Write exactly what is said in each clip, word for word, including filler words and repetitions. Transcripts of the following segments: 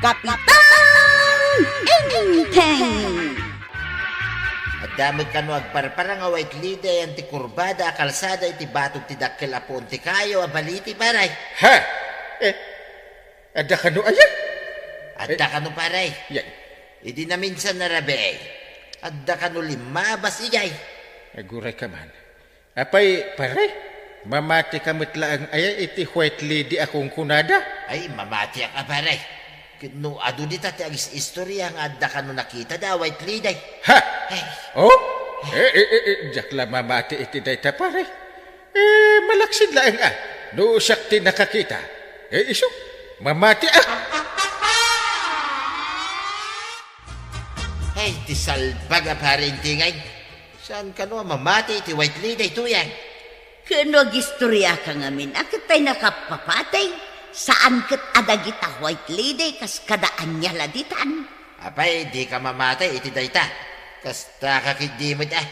Kapitan Enteng! Adda met kano agparparang a White Lady ayan ti kurbada a kalsada iti batog ti dakkel a puon ti kayo a baliti, pare? Ha? Eh, adda kano aya? Adda Eh, kano, pare? Yan. Idi naminsan a rabii, adda kano limmabas idiay. Aguray ka man. Apay, pare, mamati ka met laeng aya iti White Lady a kunkunada? Ay, mamatiak a, pare. Ket no adu dita ti agis-istoria nga adda kano nakitada a White Lady. Ha? Ay. Oh? Eh, eh, eh, eh, diak la mamati iti dayta, pare. Eh, malaksid laeng a, no siak ti nakakita. Eh, isu, mamati a. Ay, ti salbag a pare Intingay. Saan kano a mamati iti White Lady daytoyen? Ken no agistoriaka ngamin a ket tay nakapapateg, saan ket a dagita White Lady kas kada ania la ditan. Apay, dika mamati iti dayta. Kasta ka ketdi met a.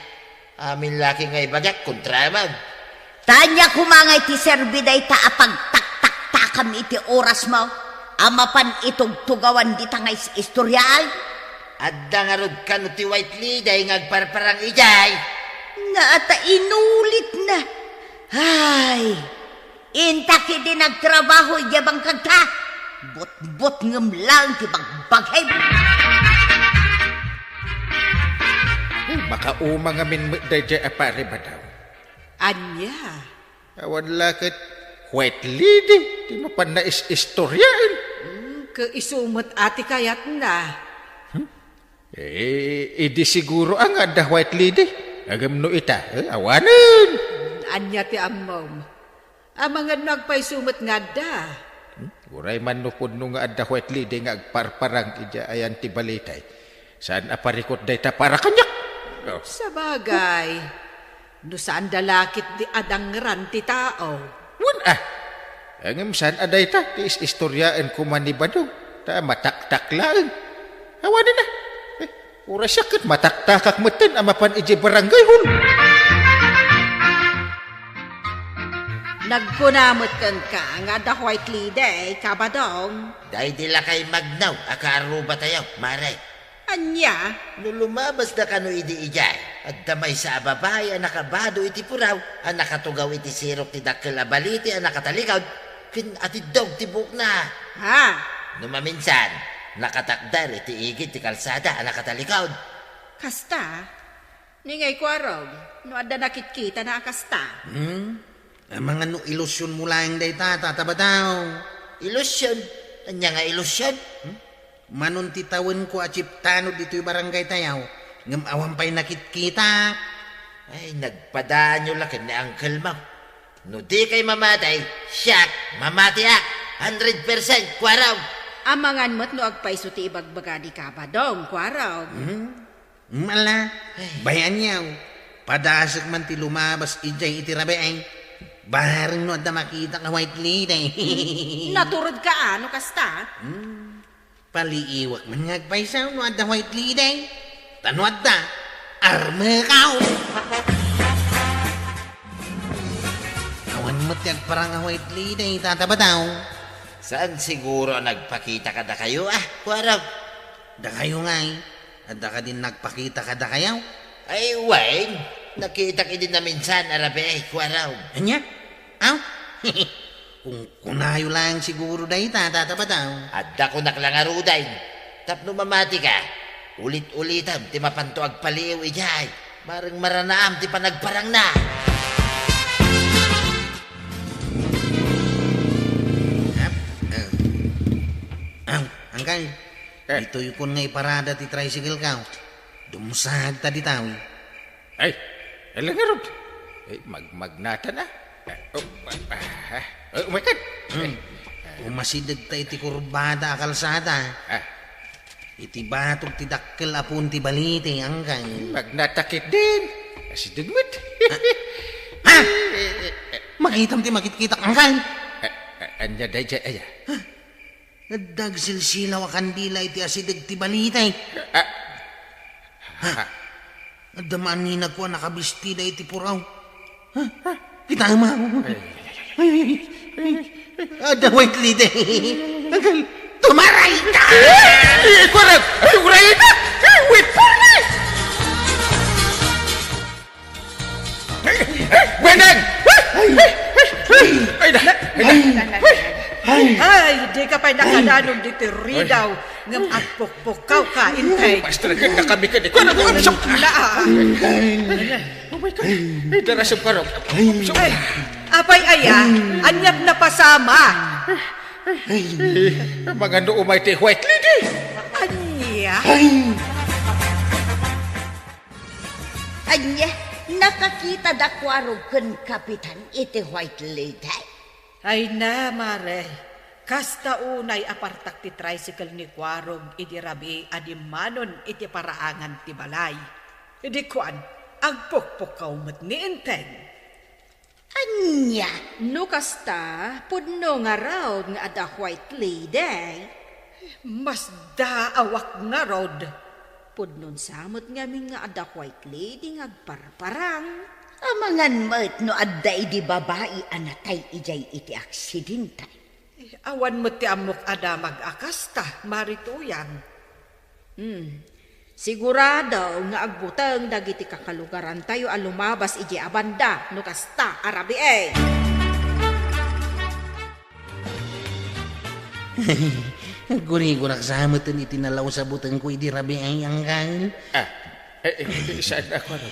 Amin la ket nga ibagak, kontraman. Ta ania koma nga iti serbi dayta a pagtaktaktakam iti orasmo a mapan itugtugawan dita nga is-istoriaay? Adda ngarud kano ti White Lady nga agparparang idiay? Naata inulitna. Ay, inta ketdi nagtrabaho idiay bangkagta. Butbutngem laeng ti bagbagim. Ay, makauma ngamin met daydiay a pare, Badaw. Ania? Awan la ket White Lady ti mapan nais-istoriaen. Hmm, ket isu met a ti kayatna. Hmm? Eh, idi siguro a nga adda White Lady. Ngem no ita, eh, awanen. Hmm, ania ti ammom? Amangan no agpayso met nga adda. Hmm? Uray man no pudno nga adda White Lady nga agparparang idiay ayan ti balitaay. Saan a parikut dayta para kaniak? Oh. Sabagay, no saan da la ketdi a dangran ti tao. Wen a. Ngem saan a dayta ti is-istoriaen koma ni Badong, ta mataktak laeng. Awanen a. Eh, uray siak ket mataktakak metten a mapan idiay barangay hall. Nagkuna met kenka nga adda White Lady, Kabadong. Daydi lakay magnaw a kaarrubatayo, mare. Ania? No lumabasda kano idi idiay, adda maysa a babai a nakabado iti puraw a nakatugaw iti sirok ti dakkel a baliti a nakatalikod ken atiddog ti buokna. Ha? No maminsan, nakatakder iti igid ti kalsada a nakatalikod. Kasta? Ningay, Kuarog, no adda nakitkitana a kasta. Hmm? Amangan no ilusionmo laeng dayta, Tata Badaw. Ilusion? Ania nga ilusion? Hmm? Manon ti tawenko a chief tanod ditoy barangaytayo, ngem awan pay nakitkitak. Ay, nagpadaanyo la ken ni uncle mo. No dikay mamati, siak, mamatiak. Hundred percent, Kuarog. Amangan met no agpayso ti ibagbaga ni Kabadong, Kuarog. Hmm? Mala, ay, bay-anyo. Padasek man ti lumabas idiay iti rabii. Bareng no adda makitak a White Lady. Natured ka, a, no kasta? Hmm. Paliiwak man nga agpayso no adda White Lady. Ta no adda, armekaw. Awan met ti agparang a White Lady, Tata Badaw. Saan siguro a nagpakita kadakayo, a, Kuarog? Dakayo ngay, adda kadin nagpakita kadakayo? Ay, wen, nakitak idi naminsan a rabii, Kuarog. Ania? Aw? Kunkunayo laeng siguro dayta, Tata Badaw. Adda kunak la ngaruden. Tapno mamatika, ulit-ulitam ti mapanto agpaliiw idiay. Bareng maranaam ti panagparangna. Ap, eh. Aw, angkal, Eh. Ditoykon nga iparada ti tricycle ko. Dumsagta dita, wi. Ay, ala ngarud. Ay, magmagnatan, a. Eh, oh, ah, ah, eh, umay ket. Hmm. Eh, Umasidegta iti kurbada a kalsada. Ah. Iti batog ti dakkel a puon ti baliti, angkal. Magnata ketdin. Asideg met. Ah. Ah! Eh, eh, eh. Makitam ti makitkitak, angkal. Eh, eh, ania daydiay, aya? Adda agsilsilaw a kandila iti asideg ti baliti. Ah. Ha? Adda maaninag ko a nakabistida iti puraw. Ha? Kitaem a. Ay, ay, ay, ay. Ay, ay, ay. Adda White Lady. Angkal, Tumaray ka! Ay, kurang! Ay, uray na! Ay, wait for me! Ay, ay, Beneng! Ay, ay, ay, ay, ay, na, ay, na. Ay, di ka pay nakadanon ditoy ridaw, ngem agpukpukkaw ka, intay. Pastor, kaya na kami kadi. Kurang, kurang, kurang. Ay, ay, ay, darasem ka raw. Ay, apay aya, aniak napasama. Ay, mangano umay ti White Lady. Ania? Ay. Ania, nakakita da Kuarog ken Kapitan iti White Lady? Ay na, Mare, kasta unay a partak ti tricycle ni Kuarog idi rabii a dimmanon iti paraangan ti balay. Idi kuan, agpukpukkaw met ni Enteng. Ania? No kasta, pudno ngarud nga adda White Lady? Masdaawak ngarud. Pudnon sa met ngamin nga adda White Lady nga agparparang. Amangan met no adda idi babai a natay idiay iti aksidente. Awan met ti ammok a damag a kasta, Mare Tuyang. Hmm. Sigurado nga agbuteng dagiti kakalugarantayo a lumabas idiay a banda no kasta a rabii. Aggurigurak sa met iti nalaus a butengko idi rabii, anggal. Ah, eh, eh, eh, saan ako, ano?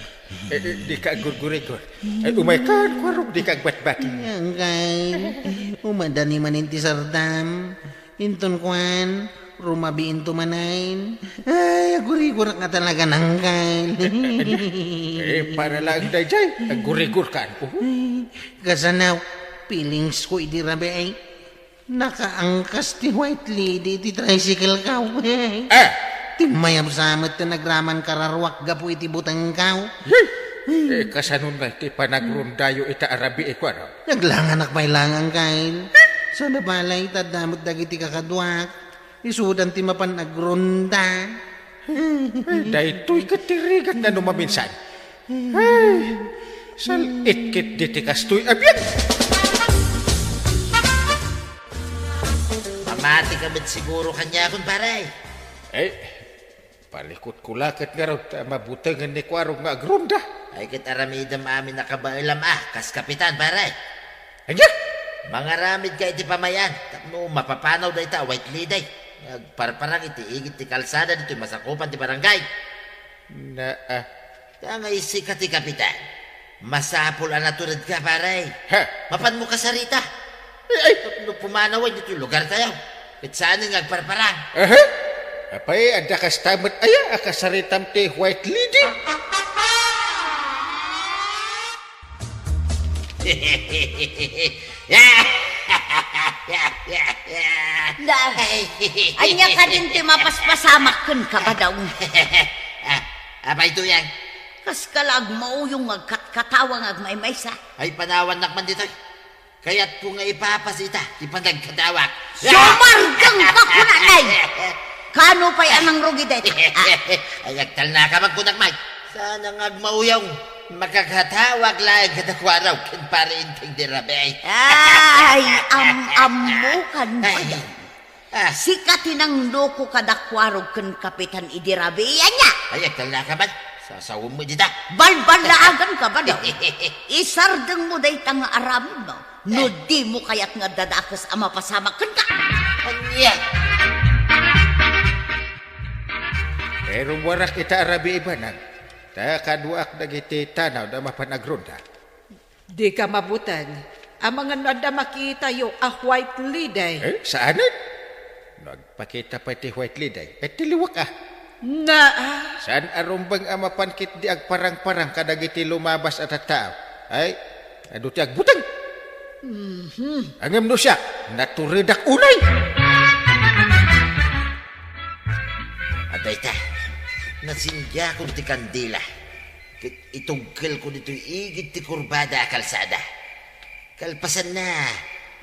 Eh, eh, di ka aggurgurigor. Ay, umay ka, Kuarog, di ka agbatbati. Anggal, umadani manen ti sardam. Inton kuan, rumabiinto manen. Ay, aggurigurak nga talaga, anggal. Eh, para laeng daydiay, aggurigor ka. Uhu. Ay, kasano, feelings ko idi rabii. Nakaangkas ti White Lady iti tricycle ko. Ah! Timmayab sa met ti nagraman kararuak gapu iti butengko. Eh, kasano nga iti panagrondayo ita a rabii, Kuarog? Naglanganak pay laeng, anggal. Sana balay, ta adda met dagiti kakaduak. Isudan ti mapan agronda. Daytoy ket ti rigat no maminsan. Ay, sal-it ket diti kastoy a biag. Mamati ka met siguro kaniakon, pare. Ay, palikutko la ket ngarud ta mabutengen ni Kuarog nga agronda. Ay, ket aramidem amin a kabaelam a kas kapitan, pare. Ania? Mangaramid ka iti pamayan tapno mapapanaw dayta a White Lady nga agparparang iti igid ti kalsada ditoy masakupan ti barangay. Naa. Ta nga isika ti kapitan, masapul a natured ka, pare. Ha? Mapanmo kasarita. Ay, ay. Tapno pumanawen ditoy lugartayo. Ket saan nga agparparang. Aha. Apay, adda kasta met aya a kasaritam ti White Lady? Na, ania kadin ti mapaspasamak kenka, Badong? Ah, apay, Tuyang? Kaska la agmauyong nga agkatkatawa nga agmaymaysa. Ay, panawannak man ditoy. Kayatko nga ipapas ita ti panagkatawak. Sumardeng ka kunanay! Kano pay a nangrugi dayta? Ah. Ay, agtalna ka man kunak, Mike. Sana nga agmauyong, makakatawag laeng kada Kuarog ken Pare Enteng di rabii. Ay, am-ammo kan Ay. Padaw. Ah. Sika ti nangnuko kada Kuarog ken Kapitan idi rabii, ania? Ay, agtalna ka man. Sasawem met dita. Balballaagan ka, Padaw. Isardengmo dayta nga aramidmo. No dimo kayat nga adda dakes a mapasamak kenka. Ania? Pero warak ita a rabii, Banag, ta kaduaak dagiti tanawda a mapan agronda. Dika mabuteng. Amangan no adda makitayo a White Lady. Eh, saanen? No agpakita pay ti White Lady, et ti liwak a. Naa. Saan a rumbeng a mapan ketdi agparangparang kadagiti lumabas a tattao? Ay, adu ti agbuteng. Mhm. Ngem no siak, naturedak unay. Adda ita, nasindiakon ti kandila, ket itugkelko ditoy igid ti kurbada a kalsada. Kalpasanna,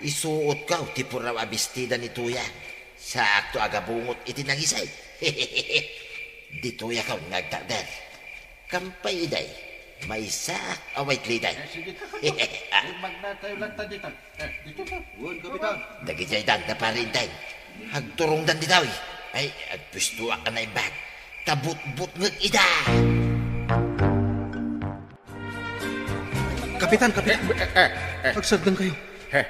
isuotko ti puraw a bestida ni Tuyang. Saakto a gabungot iti nangisay. Ditoy ako nga agtakder. Kampay iday, maysaak a White Lady. Eh, sige, kakadwa. Imagnatayo lang ta dita. Eh, dito na. Wen, Kapitan. Dagiti ay danda, Pare Enteng. Agturongdan ditoy. Ay, agpuestoak a naimbag. Ta butbutngek ida. Kapitan, Kapitan. Eh, eh, eh, eh. Agsardengkayo. Eh,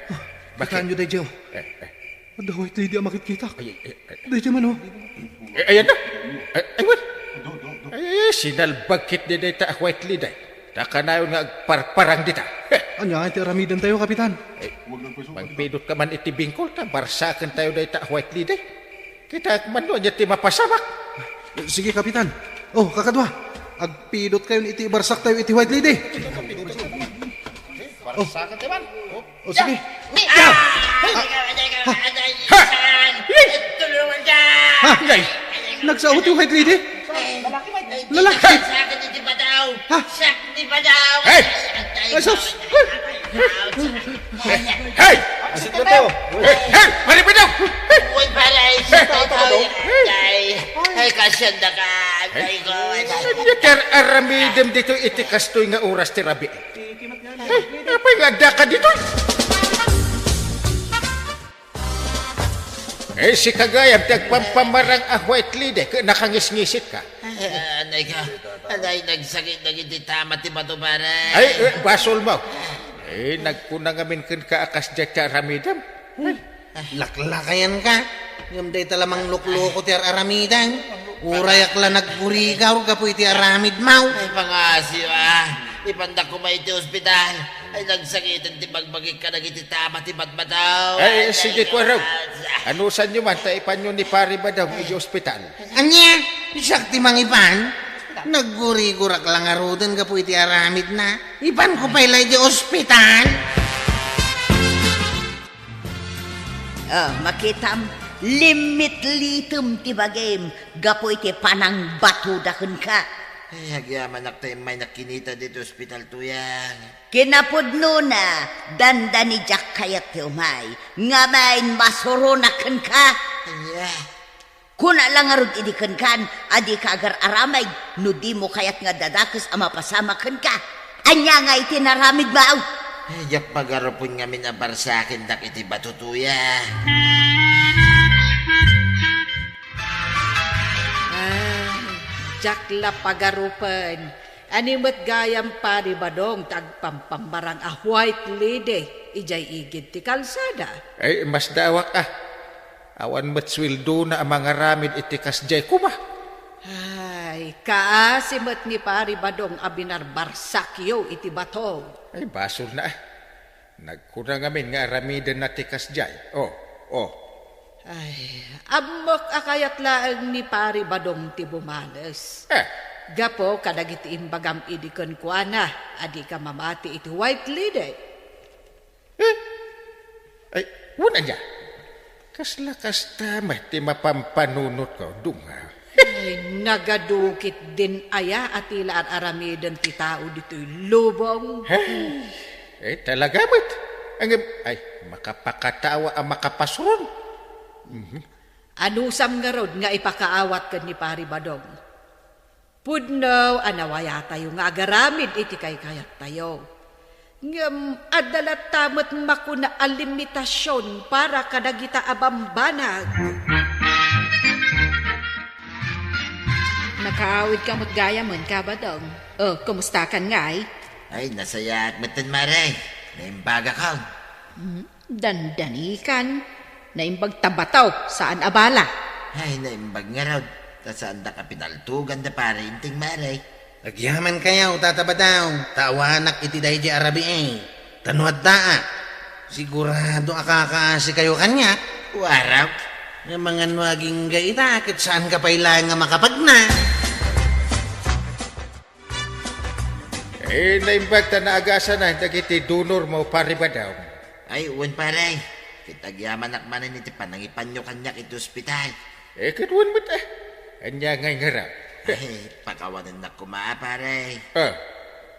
bakit? Kitaenyo daydiay, o. Eh, eh. Adda White Lady a makitkitak. Ay, ay, ay, ay. Daydiay man, o. Eh, ayan na. Ay, ay, wen. Ay, ay, ay, sinalbag ketdi dayta a White Lady. Ta kanayon nga agparparang dita. Eh. Ania ngay ti aramidentayo, Kapitan? Eh, magpidot ka man iti bingkol ta barsaken tayo dayta a White Lady. Kitaek man no ania ti mapasamak. Sige, Kapitan. O, kakadua. Agpidot kayon iti ibarsak tayo iti White Lady. Barsaken tayo man. O, sige. Ah! Ha? Tulungan ka! Ha? Ay! Nagsao ti White Lady? Lalaki. Sakit iti badaw! Ha? Sakit iti badaw! Hey! Ay, sus! Hey! Asit na tayo. Hey! Hey! Maripit daw! Uy, pare, ay, sakit ito, ay, ay, ay, kasyan na ka, ay, ko, ay, Ket aramidem ditoy iti kastoy nga oras ti rabii. Ay, apay nga adda ka ditoy? Eh, sika gayam ti agpampamarang a White Lady, ket nakangisngisit ka. Ah, anay ka, anay, nagsakit dagiti tama ti bato, pare. Ay, eh, basol mo. Eh, nagkuna ngamin kenka a kasdiay ti aramidem. Laklakayan ka. Ngem dayta la manglukloko ti ar-aramidem. Urayak la naggurigaw gapu iti aramid maw. Ay, pangasiw, ah. Ipandak koma iti ospital. Ay, nagsakiten ti bagbagik kadagiti tama ti batbataw. Ay, sige, Kuarog. Anusanyo man, ta ipanyo ni Pari Badong iti ospital. Ania? Siak ti mangipan? Naggurigurak la ngaruden gapu iti aramidna. Ipanko pay la iti ospital. Ah, makitam, limmitlitem ti bagim gapu iti panangbatoda kenka. Ay, agyamanak ta immay nakinita ditoy ospital, Tuyang. Kinapudnona, dandani diak kayat ti umay, ngem masuronak kenka. Ania? Kuna la ngarud idi kenkan a dika agar-aramid no dimo kayat nga dadakes a mapasamak kenka. Ania ngay ti naramidmo? Ay, diak pagarupen ngamin a barsakendak iti bato, Tuyang. Ay, diak la pagarupen. Ania met gayam, Pari Badong, ti agpampamarang a White Lady idiay igid ti kalsada? Ay, masdaawak a. Awan met sueldona a mangaramid iti kasdiay koma. Ay, kaasi met ni Pari Badong a binarbarsakyo iti bato. Ay, basolna a. Nagkuna ngamin nga aramidenna ti kasdiay. O, o. Ay, ammok a kayat laeng ni Pari Badong ti bumales. Eh. Gapu kadagiti imbagam idi kenkuana a dika mamati iti White Lady. Eh? Ay, wen ania? Kasla kasta met ti mapampanunotko, dungnga. Ay, nagadu ketdin aya a ti la ar-aramiden ti tao ditoy lubong? Ay, eh, talaga met. Ngem, ay, makapakatawa a makapasuron. Mhm. Anusam ngarud nga ipakaawat ken ni Pari Badong? Pudno a nawayatayo nga agaramid iti kaykayattayo. Ngem adda latta met makuna a limitasion para kadagita a bambanag. Nakaawidka met gayamen, Ka Badong. O, kumustakan ngay? Ay, nasayaat metten, Mare. Naimbagakon. Hmm? Dandanikan. Naimbag ta bato, saan a bala. Ay, naimbag ngarud, ta saandak a pinaltugan da Pare Inting, Mare. Agyamankay, Tata Badong, ta awanak iti daydiay a rabii. Ta no addaak, sigurado a kakaasikayo kaniak. Warap. Nga mangano agingga ita, ket saanka pay laeng a makapagna. Eh, naimbag ta naagasana dagiti donormo, Pare Badong. Ay, wen, pare. Ket agyamanak manen iti panangipanyo kaniak iti ospital. Eh, ket wen met, eh. Ania ngay ngarud? Ay, pakawanennak koma, pare. Ah,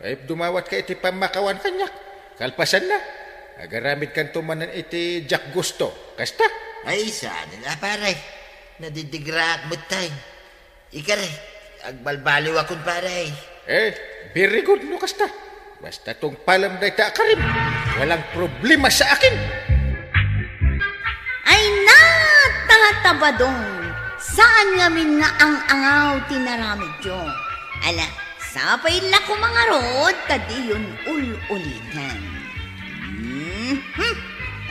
ay, dumawatka iti pammakawan kaniak. Kalpasanna, agaramidkanto manen iti diak gusto. Kasta? Ay, saanen a, pare. Nadidigraak metten. Ikari, agbalbaliwakon, pare. Eh, very good no kasta. Basta tungpalem dayta a karim, walang problema sa akin. Ay, na! Ta Tabadong, saan ngamin nga ang-angaw ti naramidyo. Ala, sapay la koma ngarud ta diyon ul-ulitan. Mhm.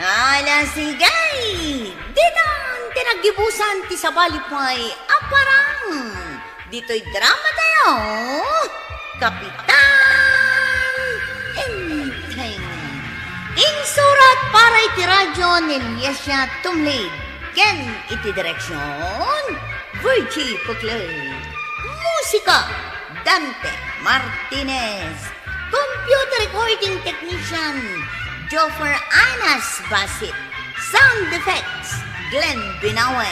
Ala, sige! Ditan ti naggibusan ti sabali pay a parang. Ditoy drama tayo, Kapitan Enteng. Insurat para iti radyo ni Liesia Tumlid ken iti direksyon, Virgie Puclay. Musika, Dante Martinez. Computer recording technician, Joffer Anas Basit. Sound effects, Glenn Binawe.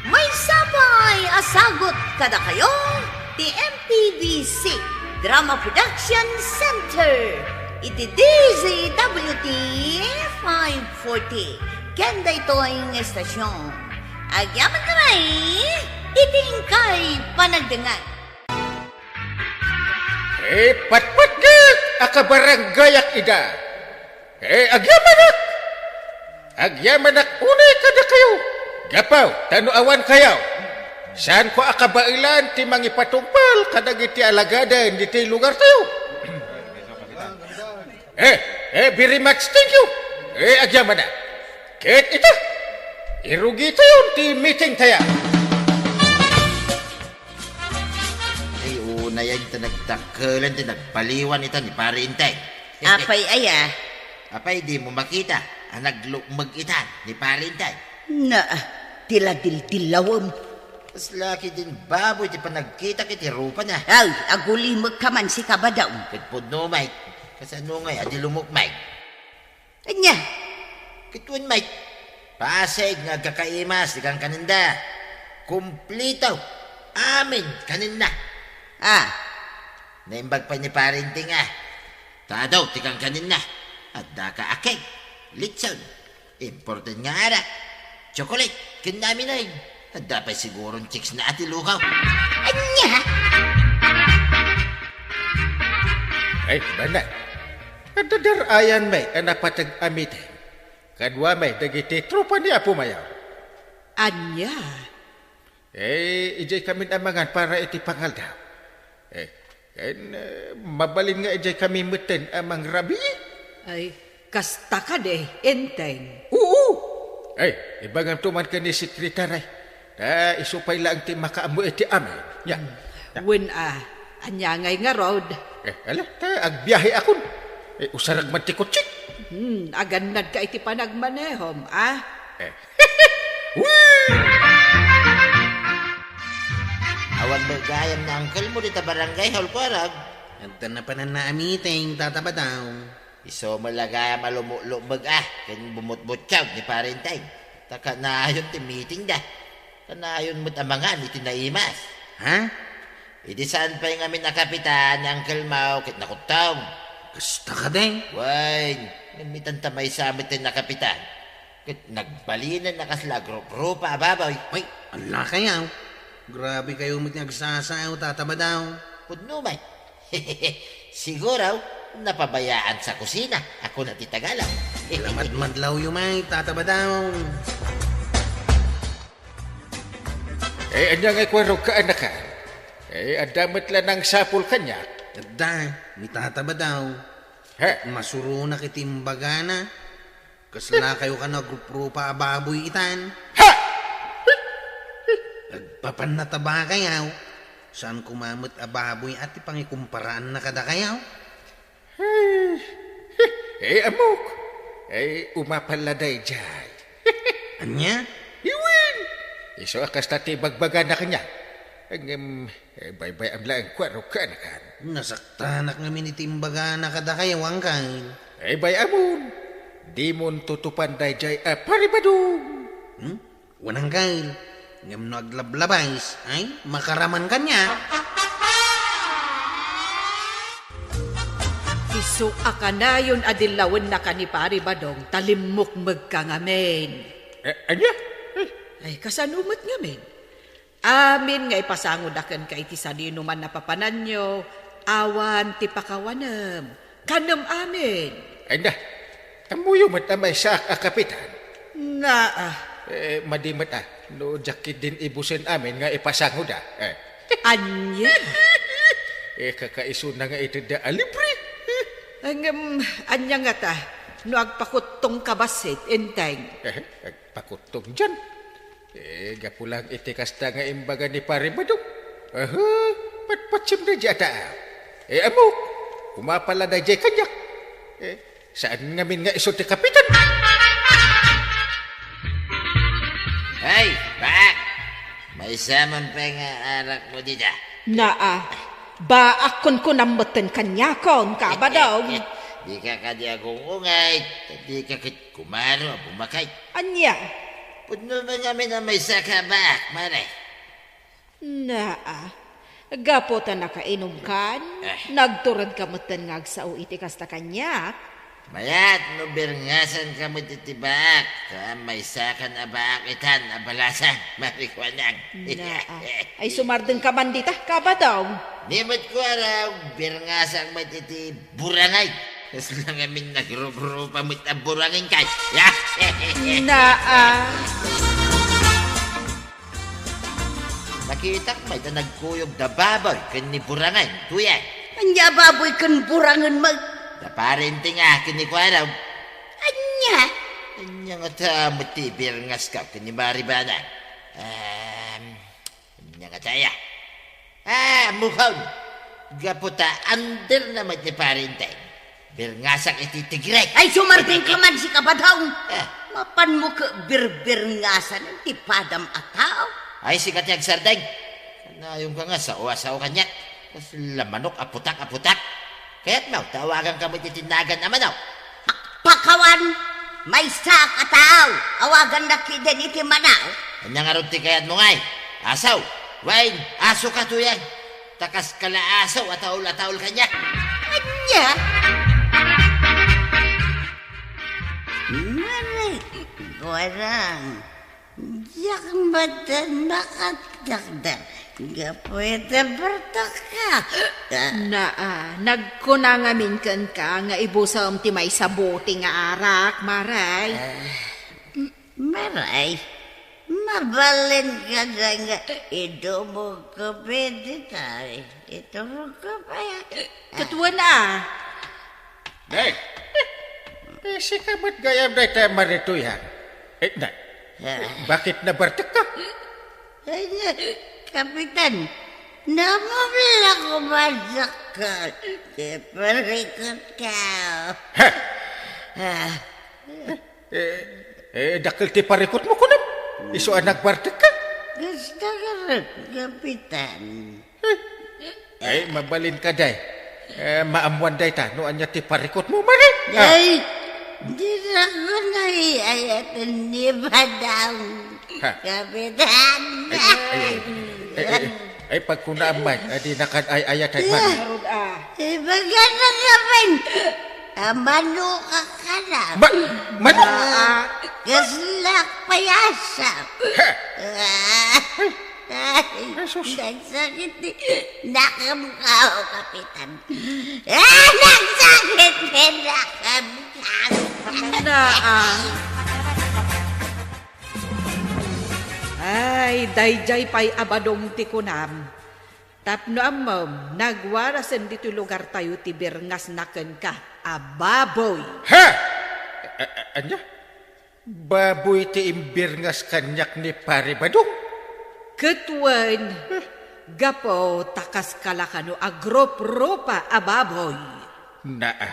Maysa pay a sagut kadakayo ti M P B C Drama Production Center iti D Z W T five forty ken daytoy nga estasyon. Agyaman kami iti inkay panagdengngeg. Ipatpatgek a kabarangayak ida. Eh, agyamanak! Agyamanak unay kadakayo! Gapu ta no awan kayo, saanko a kabaelan ti mangipatungpal kadagiti alagaden ditoy lugartayo. Eh, eh, very much thank you. Eh, agyamanak. Ket ita, irugitayon ti meeting tayo. Ay, unay ta nagdakkelan ti nagpaliwan ita ni Pari Enteng. Apay aya? Apay, dimo makita a naglukmeg ita ni Pari Enteng? Naa, ti la dildillawem. Kasla ketdin baboy ti panagkitak iti rupana. Ay, agulimekka man, Kabadong. Ket pudno, Mike. Kasano ngay a di lumukmeg? Ania? Ket wen, Mike, pasig nga agkakaimas ti kankanenda. Kumplito. Amin kanenna. Ah. Naimbag pay ni Pari Enteng a ta adu ti kankanenna. Addaka a cake, litson, imported nga arak, chocolate, ken naminain. Adda pay siguron chicks na a ti lukaw. Ania? Ay, bana. Adda dar-ayan met a napateg a meeting. Kadua met dagiti tropa ni Apo Mayor. Ania? Eh, idiay kamin a mangan para iti pangaldaw. Eh, ken, eh, mabalin nga idiay kami metten a mangrabii? Ay, kasta kadi, Enteng? Oo! Ay, ibagamto man ken ni Sekretary. Ta isu pay laeng ti makaammo iti amin. Nia. Hmm. Wen a, ania ngay ngarud? Eh, ala, ta agbiahekon. Eh, usarek man ti kotsek. Hmm, agannadka iti panagmanehom, a? Eh. Wee! Awan met gayam ni uncle mo dita barangay hall, kuarog? Adda napananna a meeting, Tata Badong. Isu met la gayam a lumukmeg a ken bumutbutkaw ni Pari Enteng. Ta kanayon ti meetingda. Kanayon met a mangan iti naimas. Ha? Idi saan pay ngamin a kapitan ni Uncle Mau ket nakuttong. Kasta kadi? Wen, ngem itan ta maysa met ti nakapitan. Ket nagbalinen a kasla agrup-rupa a baboy. Ay, ala kayo. Grabe kayo met nga agsasao, Tata Badong. Pudno met. Siguro, napabayaan sa kusina, a kuna ti Tagalog. Lamadmadlaw yu met, Tata Badong. Eh, ania ngay kuarog ka, anakko? Eh, adda met la nangsapul kaniak. Adda, ni Tata Badong. Ha? Masuronak iti imbagana. Kasla kayo kano agrup-rupa a baboy itan. Ha! Agpapannataba kayo. Saan koma met a baboy a ti pangikumparaanna kadakayo? Eh, eh, ammok. Eh, umapal la daydiay. Ania? Wen! Isu a kasta ti ibagbagana kaniak. Ngem, eh, baybay-am laeng kuarog ka, anakko. Nasaktanak ngamin iti imbagana kadakayo, Uncle. Eh, bay-amon. Dimon tutupan daydiay a Pari Badong. Hmm? Wen, Uncle, ngem no aglablabays, ay, makaraman kaniak. Isu a kanayon a dillawennaka ni Pari Badong, ta limmukmegka ngamin. Eh, ania? Eh. Ay, kasano met ngamin? Amin nga ipasangoda kenka iti sadinoman a papananyo, awan ti pakawanem. Kanem amin. Ay na, ammoyo met a maysaak a kapitan? Naa. Eh, madi met a, No diak ketdin ibusen amin nga ipasangoda. Eh. Ania? Eh, kakaisuna nga itedda a libre. Ngem, ania ngata no agpakuttongka bassit, Enteng? Eh, agpakuttong dian. Eh, gapu lang iti kasta nga imbaga ni Pare Badong. Aha, patpatsem daydiay a tao. Eh, ammok, umapal daydiay kaniak. Eh, saan ngamin nga isu ti kapitan? Hey, baak! Maysa man pay nga arakmo dita. Naa, baak kunkunam metten kaniakon, Kabadong. Dika kadi agung-ungay, ta dika ket kumaro a bumakay. Ania? Pudno man ngamin a maysaka a baak, Mare. Naa, gapu ta nakainumkan, Eh. nagturedka metten nga agsao iti kasta kaniak. Mayat no birngasanka met iti baak, ta maysakan a baak itan a balasang, Mare Kuanang. Naa, ay sumardengka man dita, Kabadong. Ni met kuarog, birngasak met iti burangay. Kasla ngamin nagrup-rupa met a burangay kay. Naa. Nakitak met a nagkuyog da baboy ken ni burangay, Tuyang. Ania baboy ken burangen met? Da Pare Enteng a ken ni Kuarog. Ania? Ania ngata met ti birngaska ken ni Mare Banang? Em, Ania ngata aya? Ah, ammokon. Gapu ta under na met ni Pare Enteng. Birngasak iti tigre. Ay, sumardengka man, Kabadong. Ah. Mapanmo ket birbirngasan ti padam a tao. Ay, sika ti agsardeng. Kanayonka nga sao a sao kaniak. Kasla manok a putak a putak. Kayatmo, ta awaganka met iti nagan a manok. Pakawan, maysa a tao, awagannak ketdin iti manok. Ania ngarud ti kayatmo ngay? Aso, wen, asoka, Tuyang. Ta kaska la aso a taul a taul kaniak. Ania? Mare, Kuarog. Diak met makadakdak gapu iti bartekka. Naa, nagkuna ngamin kenka nga ibusem ti maysa bote nga arak, Mare. Ah, Mare, mabalin kada nga idumogko pay dita, iturogko pay. Ket wen a. Nay! Eh, sika met gayam dayta a maritoy, ha? Eh, nay, bakit nabartekka? Ay, Kapitan, namabla ko man dakkel ti parikutko. Ha? Ah. Eh, eh, dakkel ti parikutmo, kunam? Isu a nagbartekka? Kasta ngarud, Kapitan. Eh, mabalin ka, day. Eh, maammuan dayta no ania ti parikutmo, Mare. Ah. Ay, dina ko naiayaten ni Badong, Ha? Kapitan. Ay, ay, ay, ay, ay, pagkunaam man, adi nakan ay-ayatan man. Ngarud a. Ibaga na ngamin. Amano ka ka na. Ma-, man- Ah, kaslak payasa. Ha? Ah. Ay, Jesus. Nagsakit ti nakamkaw, Kapitan. Ah, nagsakit ti nakamkaw. Naa. Ay, daydiay pay a Badong ti kunam. Tapno ammom, nagwarasen ditoy lugartayo ti birngasna kenka a baboy. Ha? A-, a-, ania? Baboy ti imbirngas kaniak ni Pare Badong? Ket wen, gapu ta kaska la kano agruprupa a baboy. Naa,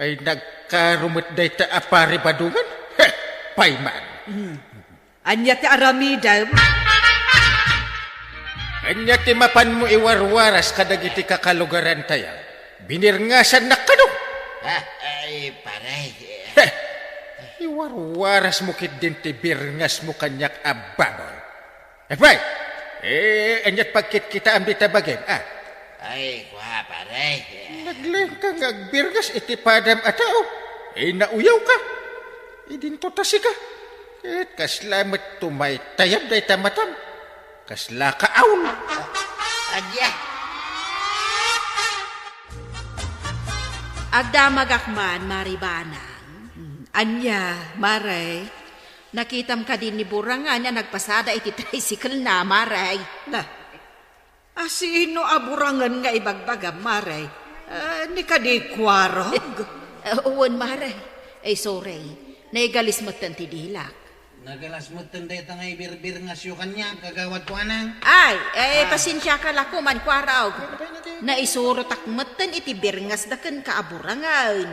ay nagkaro met dayta a Pare Badongen? Heh, payman! Hmm. Ania ti aramidem? Ania ti mapanmo iwarwaras kadagiti kakalugarantayo? Binirngasannak kano? Ah, ay, pare. Heh! Iwarwarasmo ketdin ti birngasmo kaniak a baboy. Apay! Eh, aniat pagkitkitaam dita bagim, a? Ay, kua, pare. Naglaingka nga agbirngas iti padam a tao. Eh, nauyawka. Idinto ta sika. Ket kasla met tumaytayab dayta matam. Kasla ka aul. Ania? Agdamagak man, Mare Banang. Ania, Mare? Nakitam kadi ni Burangan a nagpasada iti tricycle na, Mare? Na, a sino a Burangan nga ibagbagam, Mare? Ah, ni kadi Kuarog? Ah, wen, Mare. Ay, sorry. Naigalis metten ti dilak. Nagalas metten dayta nga ibirbirngasyo kaniak, Kagawad Kuana. Ay, eh, Ah. pasensiaka la koman, Kuarog. Naisurot ak metten iti birngasda kenka a Burangan.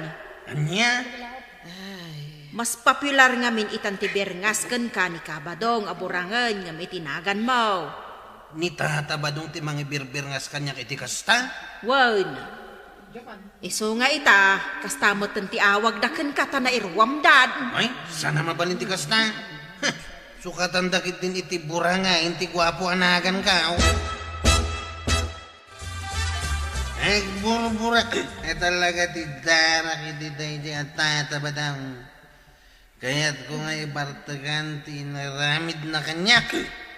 Ania? Ay. Mas popular ngamin itan ti birngas kenka ni Kabadong a Burangan ngem iti naganmo. Ni Tata Badong ti mangibirbirngas kaniak iti kasta? Wen. Isu nga ita, kasta metten ti awagda kenka ta nairuamdan. Ay, saan a mabalin ti kasta? Heh, sukatanda ketdin iti Burangan ti guapo a naganka. Agburbura, eh, talaga ti darak iti daydi a Tata Badong. Kayatko nga ibartekan ti inaramidna kaniak.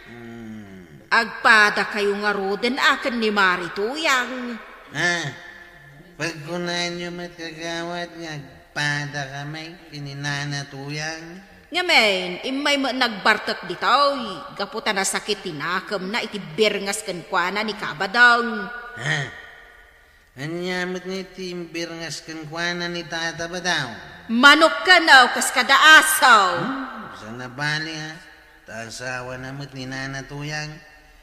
Hmm. Agpadakayo ngaruden a ken ni Mari Tuyang. Ah, pagkunaanyo met, Kagawad, nga agpadakami ken ni Nana Tuyang. Ngamin, immay met nagbartek ditoy, gapu ta nasakit ti nakemna iti birngas kenkuana ni Kabadong. Ha? Ania met ngay ti imbirngas kenkuana ni Tata Badong? Manok kano, kas kada aso. Hmm, saan a bali, ha? Ta asawana met ni Nana Tuyang.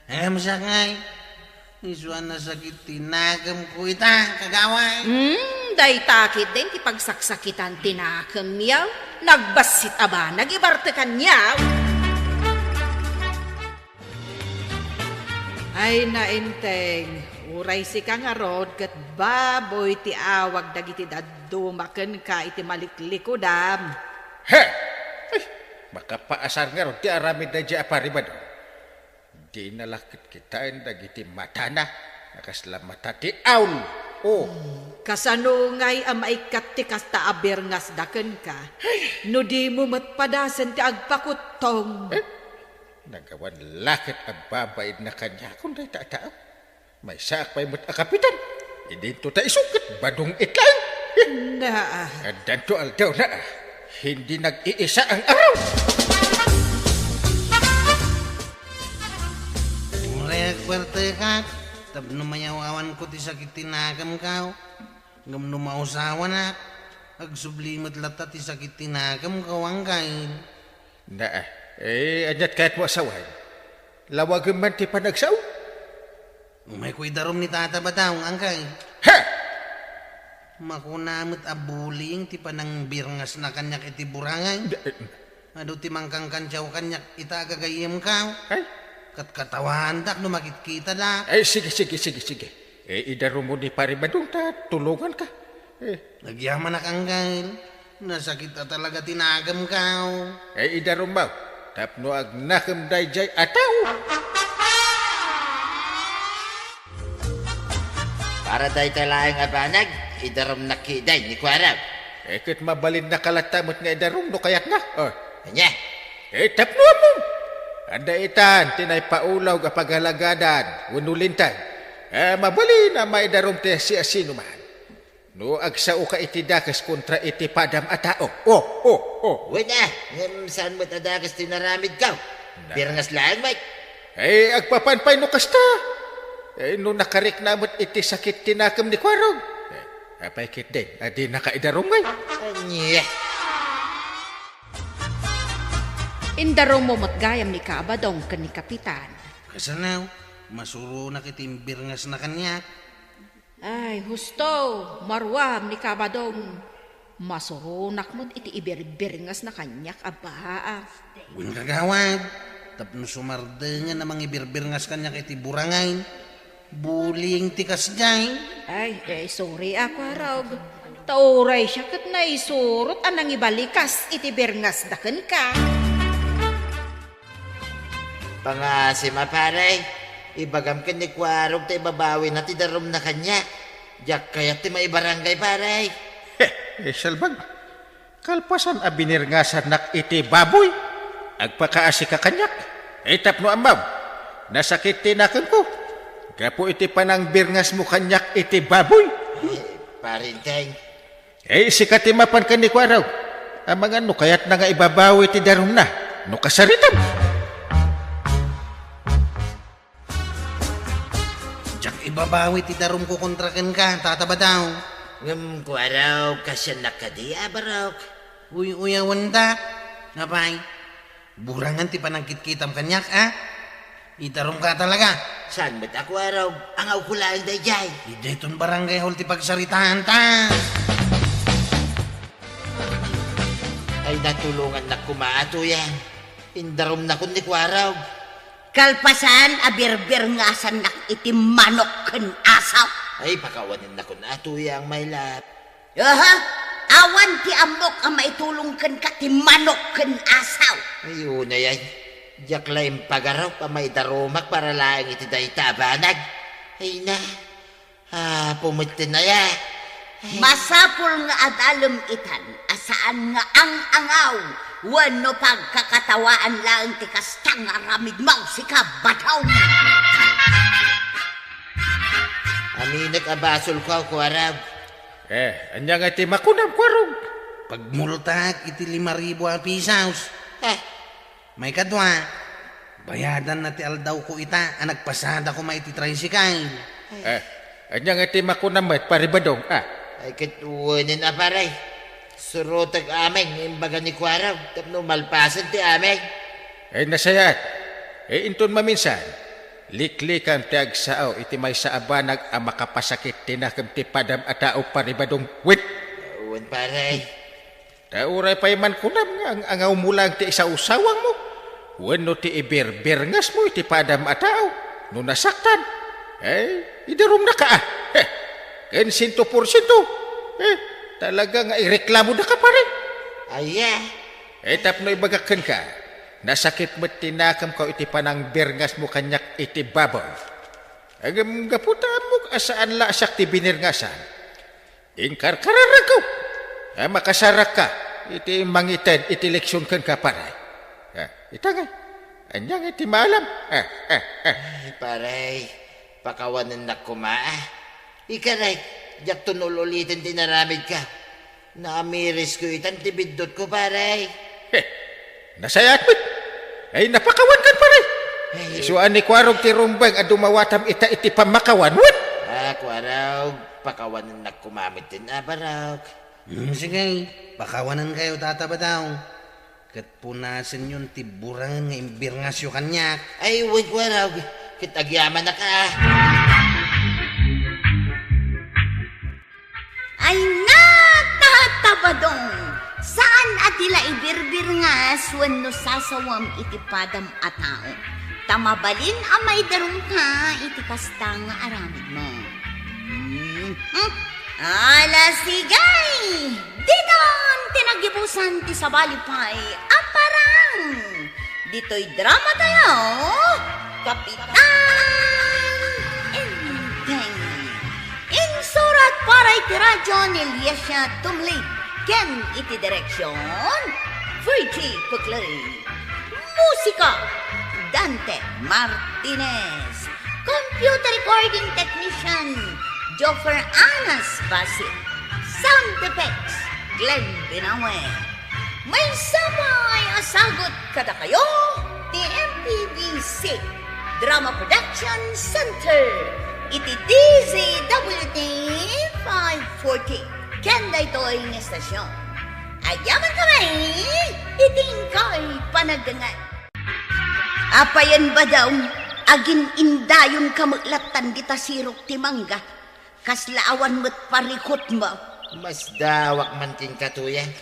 Ngem siak ngay, isu a nasakit ti nakemko ita, Kagawad. Hmm, dayta ketdin ti pagsaksakitan ti nakemyo. Nagbassit a banag ibartekanyo. Ay, nainteng, uray sika ngarud ket baboy ti awag dagiti dadduma kenka iti maliklikudam. He! Ay, makapaasar ngarud ti aramid daydiay a Pari Badong. Dina la kitkitaen dagiti matana a kasla mata ti aul. Oh. Kasano ngay a maikkat ti kasta a birngasda kenka? Ay. No dimo met padasen ti agpakuttong. Eh? Nagawan la ket a babainna kaniakon dayta a tao. Maysaak pay met a kapitan. Idinto ta isu ket Badong it laeng. Naa. Addanto aldawna a hindi nag-iisa ang araw. Uray agbartekak tapno mayaw-awanko ti sakit ti nakemko. Ngem no mausawanak, agsubli met latta ti sakit ti nakemko, anggayo. Naa, eh, aniat kayatmo a sawen? Lawagem man ti panagsao? Umayko idarum ni Tata Badong, anggayo. Ha! Makuna met a bullying ti panangbirngasna kaniak iti Burangan. Da-, eh, Adu ti mangkankantiaw kaniak ita a gagayyemko. Ay. Katkatawaandak no makitkitada. Ay, sige, sige, sige, sige. Eh, idarummo ni Pari Badong ta tulonganka. Eh. Agyamanak, anggayo. Nasakit a talaga ti nakemko. Eh, idarummo tapno agnakem daydiay a tao. Para dayta laeng a banag, idarumnak ketdi ni Kuarog. Eh, ket mabalinnaka latta met nga idarum no kayatna. Oh. Ania? Eh, tapno ammom. Adda itan ti naipaulog a pagalagadan wenno linteg. Eh, mabalin a maidarum ti siasinoman. No agsaoka iti dakes kontra iti padam a tao. Oh, oh, oh. Wen a, ngem saan met a dakes ti naramidko? Na- Birngas laeng met. Ay, agpapan pay no kasta. Ay, no nakarikna met iti sakit ti nakem ni Kuarog. Ay, apay ketdin, a dinaka idarum ngay? Ania? Indarummo met gayam ni Kabadong ken ni Kapitan. Kasano? Masuronak iti imbirngasna kaniak. Ay, husto, maruam ni Kabadong. Masuronak met iti ibirbirngasna kaniak a baa. Wen, kagawad, tapno sumardengen a mangibirbirngas kaniak iti Burangan. Bullying ti kasdiay. Ay, eh, sorry a, Kuarog. Ta uray siak ket naisurot a nangibalikas iti birngasda kenka. Pangasim a, pare. Ibagam ken ni Kuarog ta ibabawina ti darumna kaniak. Diak kayat ti maibarangay, pare. Heh, eh, salbag. Kalpasan a binirngasannak iti baboy, agpakaasika kaniak. Eh, tapno ammom, nasakit ti nakemko. Gapu iti panangbirngasmo kaniak iti baboy. Eh, pare Enteng. Eh, sika ti mapan ken ni Kuarog. Amangan no kayatna nga ibabawi ti darumna. No kasaritam. Diak ibabawi ti darumko kontra kenka, Tata Badaw. Ngem Kuarog, kasiannak kadi a barok? Uy-uyawantak. Apay, burangan ti panagkitkitam kaniak, a? Idarumka talaga. Saan met a Kuarog? Angawko laeng daydiay. Idiay ton barangay hall ti pagsaritaanta. Ay, natulongannak koma a Tuyang. Indarumnakon ni Kuarog. Kalpasan a birbirngasannak iti manok ken asaw. Ay, pakawanennakon a Tuyang, my love. Aha, awan ti ammok a maitulong kenka ti manok ken asaw. Ay, unay, ay. Diak la impagarup a maidarumak para laeng iti dayta a banag. Ay na, apo metten aya. Ay. Masapul nga adalem itan a saan nga ang-angaw wenno pagkakatawaan laeng ti kasta nga aramidmo, sika, Badaw. Aminek a basolko, Kuarog. Eh, ania ngay ti makunam, Kuarog? Pagmultak iti lima ribu a pisos. Eh. Maikadua, bayadanna ti aldawko ita a nagpasada koma iti tricycle. Eh, ania ngay ti makunam met, Pare Badong, a? Ay, ket wenen a, pare. Surotek amin nga imbaga ni Kuarog tapno malpasen ti amin. Eh, nasayaat. Eh, inton maminsan, liklikam ti agsao iti maysa a banag a makapasakit ti nakem ti padam a tao, Pare Badong. Wait! Wen, pare. Ta uray pay man kunam nga ang-angawmo laeng ti isawsawangmo wenno ti ibirbirngasmo iti padam a tao no nasaktan. Eh, idarumnaka, a. Heh, ken siento porsiento. Eh, talaga nga ireklamodaka, pare. Aya. Eh, tapno ibagak kenka, nasakit met ti nakemko iti panangbirngasmo kaniak iti baboy. Ngem gapu ta ammok a saan la a siak ti binirngasan, inkarkararagko a makasarakka iti mangited iti leksion kenka, pare. Ah, ita ngay, ania ngay ti maalam? Ah, ah, ah. Ay, pare, pakawanennak koma, a. Ikarek, diakton ul-uliten ti inaramidka. Naamirisko itan ti biddutko, pare. Heh, nasayaat met. Ay, napakawankan, pare. Ay. Isu a ni Kuarog ti rumbeng a dumawatam ita iti pammakawan, wen? Ah, Kuarog, pakawanennak koma met ti abarok. Hmm, sige, pakawanenkayo, Tata Badaw. Ket punasenyon ti burangen nga imbirngasyo kaniak. Ay, wen, Kuarog, ket agyamanak, a. Ay, natatabadong! Saan a ti la ibirbirngas wenno sasawem iti padam a tao, ta mabalin a maidarumka iti kasta nga aramidmo. Mhm. Ala, sige! Diton ti nagibusan ti sabali pay a parang! Ditoy drama tayo, Kapitan Enteng. Insurat para iti radyo ni Liesia Tumlid ken iti direksion, Virgie Puclay. Musika, Dante Martinez. Computer recording technician, Joffer Anas Basit. Sound effects, Glenn Binawe. Maysa pay a sagut kadakayo ti M P B C Drama Production Center iti D Z W T five forty ken daytoy nga estasion. Agyamankami iti inkay panagdangan. Apayen, Badaw, agin-indayonka met lattan dita sirok ti mangga. Kasla awan met parikutmo. Masdawak man kenka, Tuyang.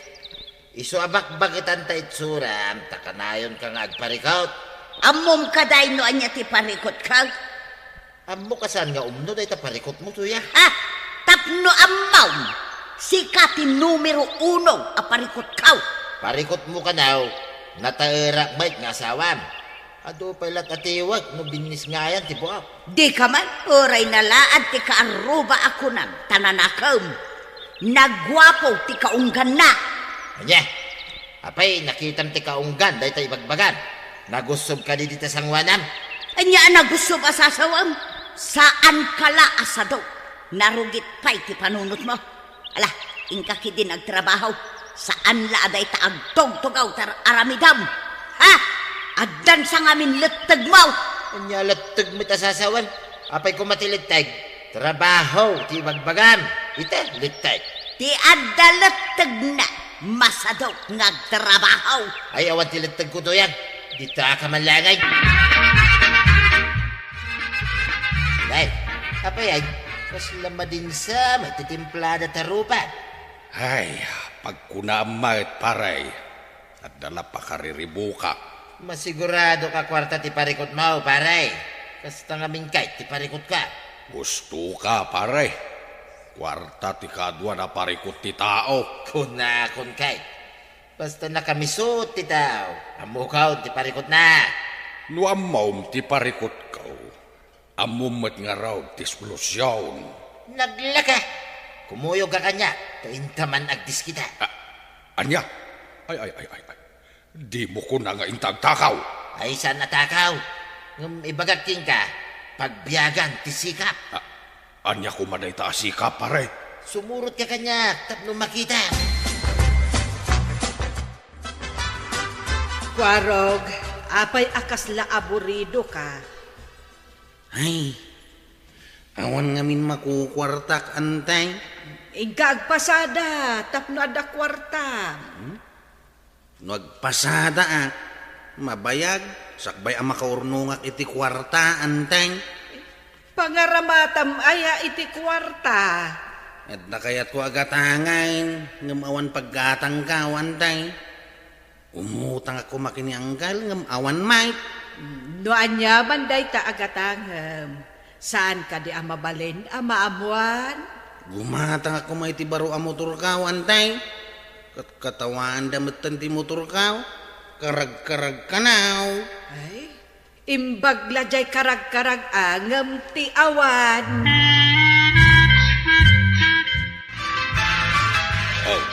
Isu a bakbaketan ta itsuram, ta kanayonka nga agparikut. Ammom kadi no ania ti parikutko? Ammok a saan nga umno dayta parikutmo, Tuyang. Ha? Tapno ammom, sika ti numero uno a parikutko. Parikutmo kano, nataerak met nga asawam. Adu pay la't atiwek no binnisngayan ti buok. Dika man, uray nalaad ti kaarruba a kunam, ta nanakem. Naguapo ti kaungganna. Ania? Apay, nakitam ti kaunggan dayta ibagbagam? Nagussob kadi dita sangoanam? Ania a nagussob a sasawem? Saanka la a sadu. Narugit pay ti panunotmo. Ala, inka ketdin agtrabaho. Saan la a dayta agtugtugaw ti ar-, aramidem. Ha? Addan sa ngamin lettegmo? Ania letteg met a sasawen? Apay koma ti letteg? Trabaho ti ibagbagam. Ita, letteg. Ti adda lettegna, masadut nga agtrabaho. Ay, awan ti lettegko, Tuyang. Dita ka man laeng. Ay, apay ay, kasla madinsa, may titimplada ta rupa. Ay, pagkunaam met, pare. Adda la pakariribuka. Masigurado ka kuarta ti parikutmo, pare. Kasta ngamin kay ti parikutko. Gusto ka, pare. Kuarta ti kaduan a parikut ti tao. Kunakon kay. Basta nakamisut ti tao, ammokon ti parikutna. No ammom ti parikutko, ammom met ngarud ti solusion. Naglaka! Kumuyog ka kaniak, ta inta man agdiskita. A-, ania? Ay, ay, ay, ay, ay. Dimo kuna nga inta agtakaw. Ay, saan a takaw? Ngem ibagak kenka, pagbiagan ti sikap. A-, ania koma dayta a sikap, pare? Sumurot ka kaniak tapno makita. Kuarog, apay a kasla aburido ka? Ay, awan ngamin makukuartak, Antay. Inka agpasada tapno adda kuarta. Hmm? No agpasadaak, mabayag, sakbay a makaurnongak iti kuarta, Antay. Pangaramatam aya iti kuarta? Adda kayatko a gatangen, ngem awan paggatangko, Antay. Umutangak koma ken ni Anggal, ngem awan met. No aniaman dayta a gatangem, saan kadi a mabalin a maammoan? Gumatangak koma iti baro a motorko, Antay. Ket katawaanda metten ti motorko. Karagkaragkanaw. Ay, imbag la diay karagkarag-a ngem ti awan. Oh,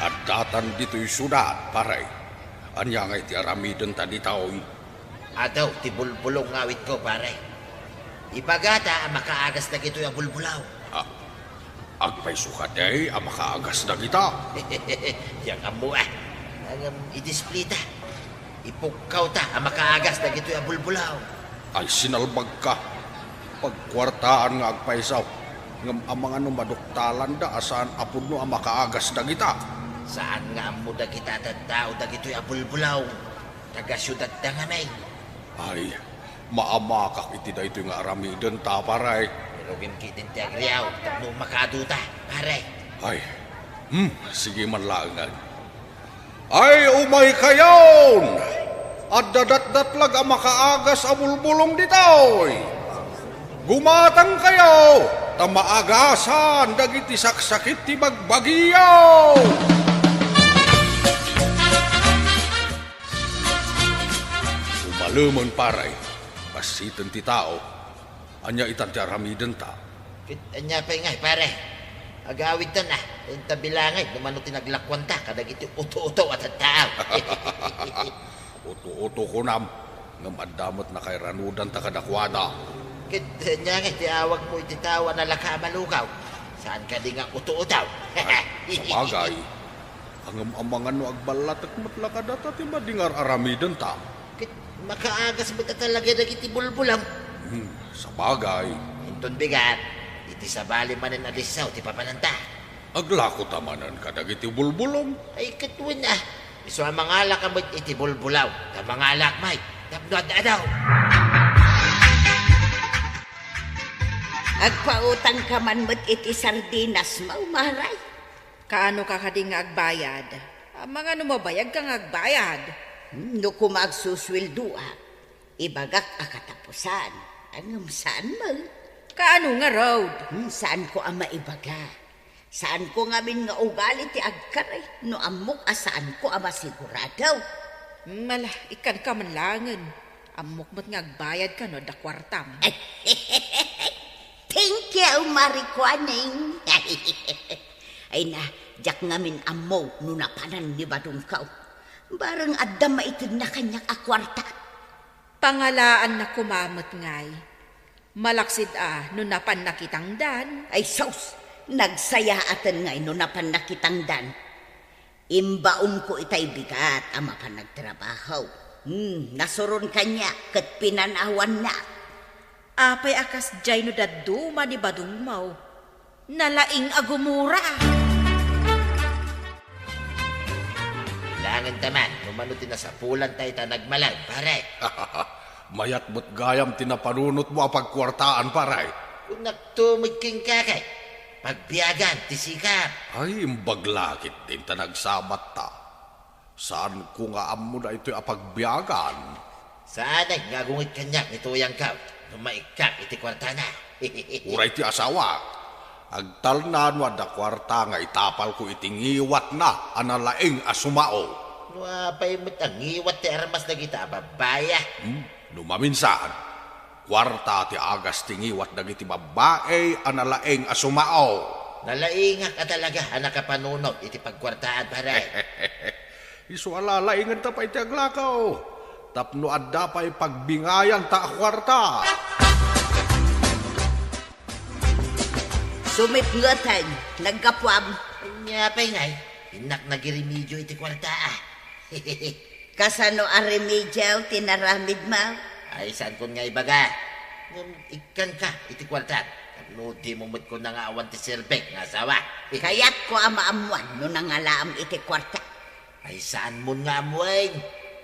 addatan ditoy siudad, pare. Ania ngay ti aramidenta ditoy? Adu ti bulbulong nga awitko, pare. Ibagata a makaagas dagitoy a bulbulaw. Ah, agpayso kadi a makaagas dagita? Diak ammo, a. Ngem idisplita. Ipukkawta a makaagas dagitoy a bulbulaw. Ay, sinalbagka. Pagkuartaan nga agpayso. Ngem amangan no maduktalanda a saan a pudno a makaagas dagita. Saan nga ammo dagita a tattao dagitoy a bulbulaw. Taga-siudadda ngamin. Ay, maamakak iti daytoy nga aramidenta, pare. Irugim ketdin ti agriaw tapno makaaduta, pare. Ay, hmm, sige man laengen. Ay, umaykayon! Adda datdatlag a makaagas a bulbulong ditoy. Gumatangkayo, ta maagasan dagiti saksakit ti bagbagiyo. Umalemen, pare. Basiten ti tao. Ania itan ti aramidenta? Ket ania pay ngay, pare? Agawidtan a, inta bilangay no mano ti naglakuanta kadagiti uto-uto a tattao. Uto-uto kunam, ngem adda met nakairanudanta kadakuada. Ket ania ngay ti awagmo iti tao a nalaka a malugaw? Saan kadi nga uto-uto? Ay, sabagay. Ngem amangan no agballatek met la kadata ti madi nga ar-aramidenta. Ket makaagas met a talaga dagiti bulbulaw. Hmm, sabagay. Inton bigat, iti sabali manen a lissaw ti papananta. Aglakota manen kadagiti bulbulong. Ay, ket wen a. Isu a mangalaka met iti bulbulaw, ta mangalak met tapno ad-adaw. Agpautangka man met iti sardinasmo, Maray. Kaano ka kadi nga agbayad? Amangan no mabayagka nga agbayad. Hmm, no koma agsusueldoak, ibagak a katapusan. Ngem saan met. Kaano ngarud? Hmm, saanko a maibaga. Saanko ngamin nga ugali ti agkari no ammok a saanko a masigurado. Hmm, ala, ikkanka man laengen. Ammok met nga agbayadka no adda kuartam. Thank you, Marie Kuaning. Ay na, diak ngamin ammo no napanan ni badongko. Bareng adda maitedna kaniak a kuarta. Pangalaanna koma met ngay. Malaksid a no napanna kitangdan. Ay sus, nagsayaaten ngay no napanna kitangdan. Imbaonko itay bigat a mapan nagtrabaho. Hmm, nasuron kaniak ket pinanawannak. Apay a kasdiay no dadduma ni badongmo? Nalaing a gumura. Kailangan ta man, no mano ti nasapulanta ita nagmalag, pare. Mayat met gayam ti napanunotmo a pagkuartaan, pare. Kunakto met kenka kay, pagbiagan ti sikap. Ay, imbag la ketdin ta nagsabatta. Saanko nga ammo daytoy a pagbiagan. Saanen nga agunget kaniak ni tuyangko no maikkak iti kuartana. Uray ti asawa, agtalna no adda kuarta nga itapalko iti ngiwatna a nalaing a sumao. No apay met a ngiwat ti armas dagita a babbai a? Hmm, no maminsan, kuarta ti agas ti ngiwat dagiti babbai a nalaing a sumao. Nalaingak a talaga a nakapanunot iti pagkuartaan, pare. Isu a lalaingenta pay ti aglakaw tapno adda pay pagbingayanta a kuarta. Sumipngeten, naggapuam. Ania pay ngay, innak nagiremedio iti kuarta a. Kasano a remedio ti naramidmo? Ay, saankon nga ibaga. Ngem ikkanka iti kuarta. Tapno dimo met kunana nga awan ti serbek nga asawa. Kayatko a maammuan no nangalaam iti kuarta. Ay, saanmon nga ammoen.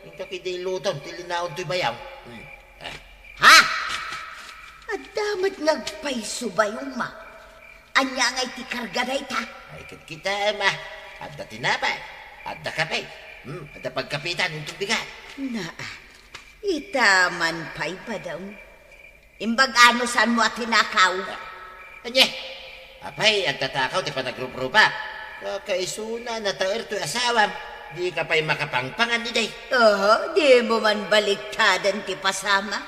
Inka kidi luton ti linaon toy bayaw. Hmm. Eh. Ha? Adda met nga agpayso bayongmo. Ania ngay ti karga dayta? Ay, ket kitaem a. Adda tinapay, adda kape. Hmm, adda pagkapitan inton bigat. Naa, ita man pay, badong. Imbag a no saanmo a tinakaw. Ania? Apay, agtatakaw ti panagruprupak. Kakaisuna, nataer toy asawam. Dika pay makapangpangan idi. Oho, dimo man baliktaden ti pasama.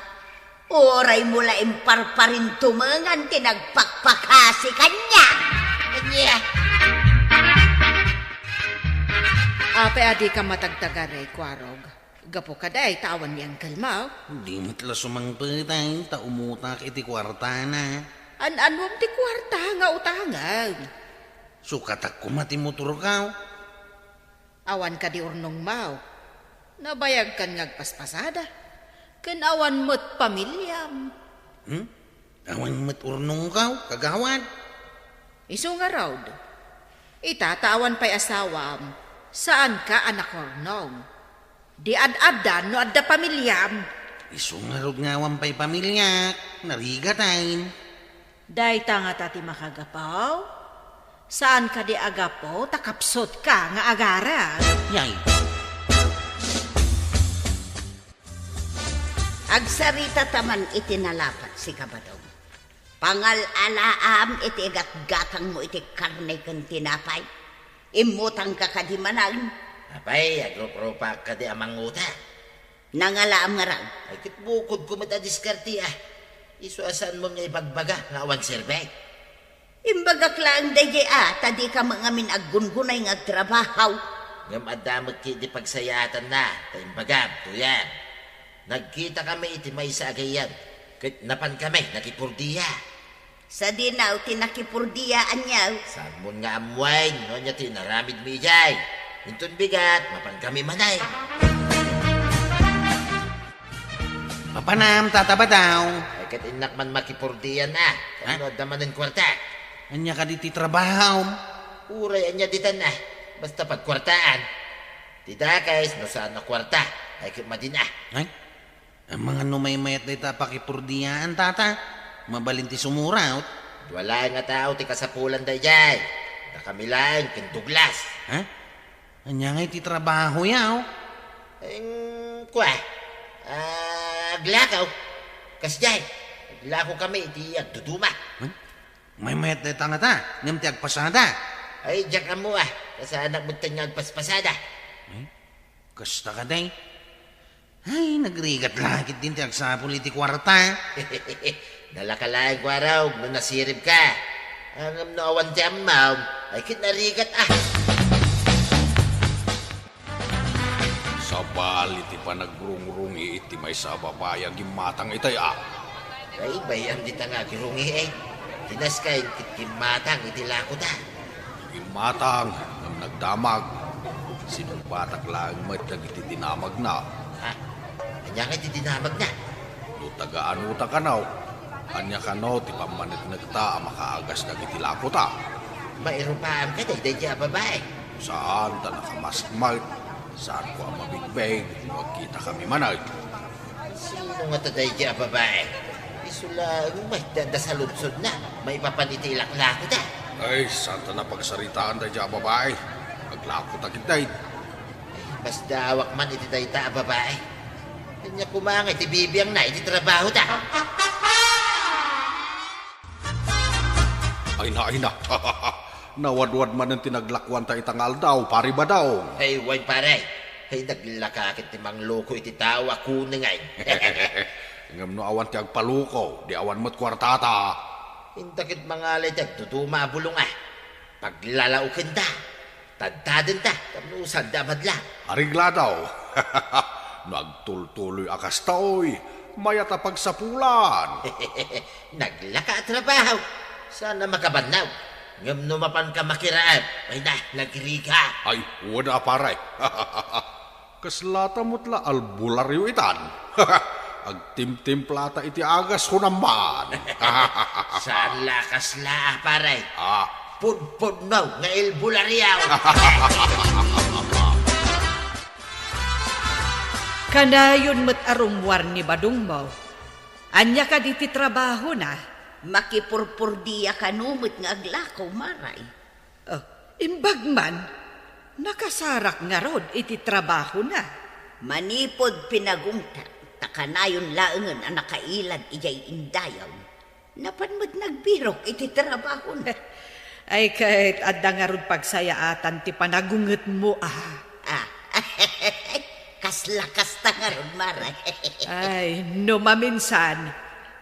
Uraymo la imparparintumengan ti nagpakpakasi kaniak. Ania? Apay a dika matagtagaray, Kuarog? Gapu kadi ta awan ni angkelmo? Di met la sumangpet ay ta umutak iti kuartana. An-anuem ti kuarta nga utangen? Sukatak koma ti motorko. Awan kadi urnongmo? Nabayagkan nga agpaspasada. Ken awan met pamiliam. Hmm? Awan met urnongko, kagawad. Isu ngarud, ita ta awan pay asawam, saanka a nakurnong. Di ad-addan no adda pamiliam. Isu ngarud nga awan pay pamiliak, narigaten. Dayta ngata ti makagapu? Saan kadi a gapu ta kapsutka nga agarem? Yay. Agsarita ta man iti nalapat, sika, Badong. Pangal-alaam iti igatgatangmo iti karne ken tinapay. Immutangka kadi manen? Apay, agruprupak kadi a manguta? Nangalaam ngarud. Ay, ket bukodko met a diskarte a. Isu a saanmon nga ibagbaga nga awan serbek. Imbagak laeng daydiay a, ta dika met ngamin aggungunay nga agtrabaho. Ngem adda met ketdi pagsayaatanna, ta imbagam, tuyang. Nagkitakami iti maysa a gayyem, ket napankami nakipurdia. Sadino ti nakipurdia, ania? Saanmon nga ammoen no ania ti inaramidmi idiay. Inton bigat, mapankami manen. Mapanam, Tata Badong. Ay, ket innak man makipurdian a. Ha? Tapno adda manen kuarta. Ania kadi ti trabahom? Uray ania ditan a. Basta pagkuartaan. Ti dakes, no saan a kuarta. Ay, ket madin a. Ay? Amangan no maymayat dayta a pakipurdiaan, Tata. Mabalin ti sumuraot. Dua laeng a tao ti kasapulan daydiay. Dakami laeng ken Douglas. Ha? Ania ngay ti trabahoyo? Em, kua, ah, aglakaw. Kasdiay, aglakokami iti agduduma. Hmm? Maymayat dayta ngata, ngem ti agpasada. Ay, diak ammo a. Kasaanak metten nga agpaspasada. Hmm? Kasta kadi? Ay, nagrigat la ketdin ti agsapul iti kuarta. Nalaka laeng, Kuarog, no nasiribka. Ngem no awan ti ammom, ay ket narigat a. Sabali ti panagrungrungi iti maysa a babai a gimmatang itay a. Ay, bay-am dita nga agrungi, eh. Ti nasken ket gimmatang iti lakota. Gimmatang ngem nagdamag. Sinungbatak laeng met dagiti dinamagna. Ha? Ania ngay ti dinamagna? No taga-ano ta kano? Ania kano ti pammaneknekta a makaagas dagiti lakota? Mairupaam kadi daydiay a babai? Saan ta nakamasmart. Saanko a mabigbeg no agkitakami manen. Sino ngata daydiay a babai? Isu laeng met ti adda saludsodna maipapan iti ilaklakota. Ay, saan ta napagsaritaan daydiay a babai? Aglakota ketdi. Masdaawak man iti dayta a babai. Ania koma ngay ti bibiangna iti trabahota? Ay na, ay na. Nawadwad manen ti naglakuanta ita nga aldaw, Pare Badong. Ay, wen, pare. Ay, naglaka ket ti mangloko iti tao a kunengen. Ngem no awan ti agpaloko, di awan met kuartata. Inta ket mangalay ti agduduma a bulong a paglalaokenta. Tadtadenta, tapno sanda a madla. Areglado. No agtultuloy a kastoy, mayat a pagsapulan. Naglaka a trabaho, saan a makabannog. Ngem no mapanka makiraem, ay na, nagrigat. Ay, wen a, pare. Kasla ta met la albularyo itan. Agtimtimplata iti agas, kunam man. Saan la kasla, pare. Ah. Pudpudno nga albularyo. Kanayon met a rummuar ni Badongmo. Ania kadi ti trabahona? Makipurpurdia kano met nga aglako, Maray. Oh, imbag man, nakasarak ngarud iti trabahona. Manipud pinagungtak, ta kanayon laengen a nakailad idiay indayaw. Napan met nagbirok iti trabahona. Ay, ket adda ngarud pagsayaatan ti panagungetmo, a. Ah, kasla kasta ngarud, Maray. Ay, no maminsan,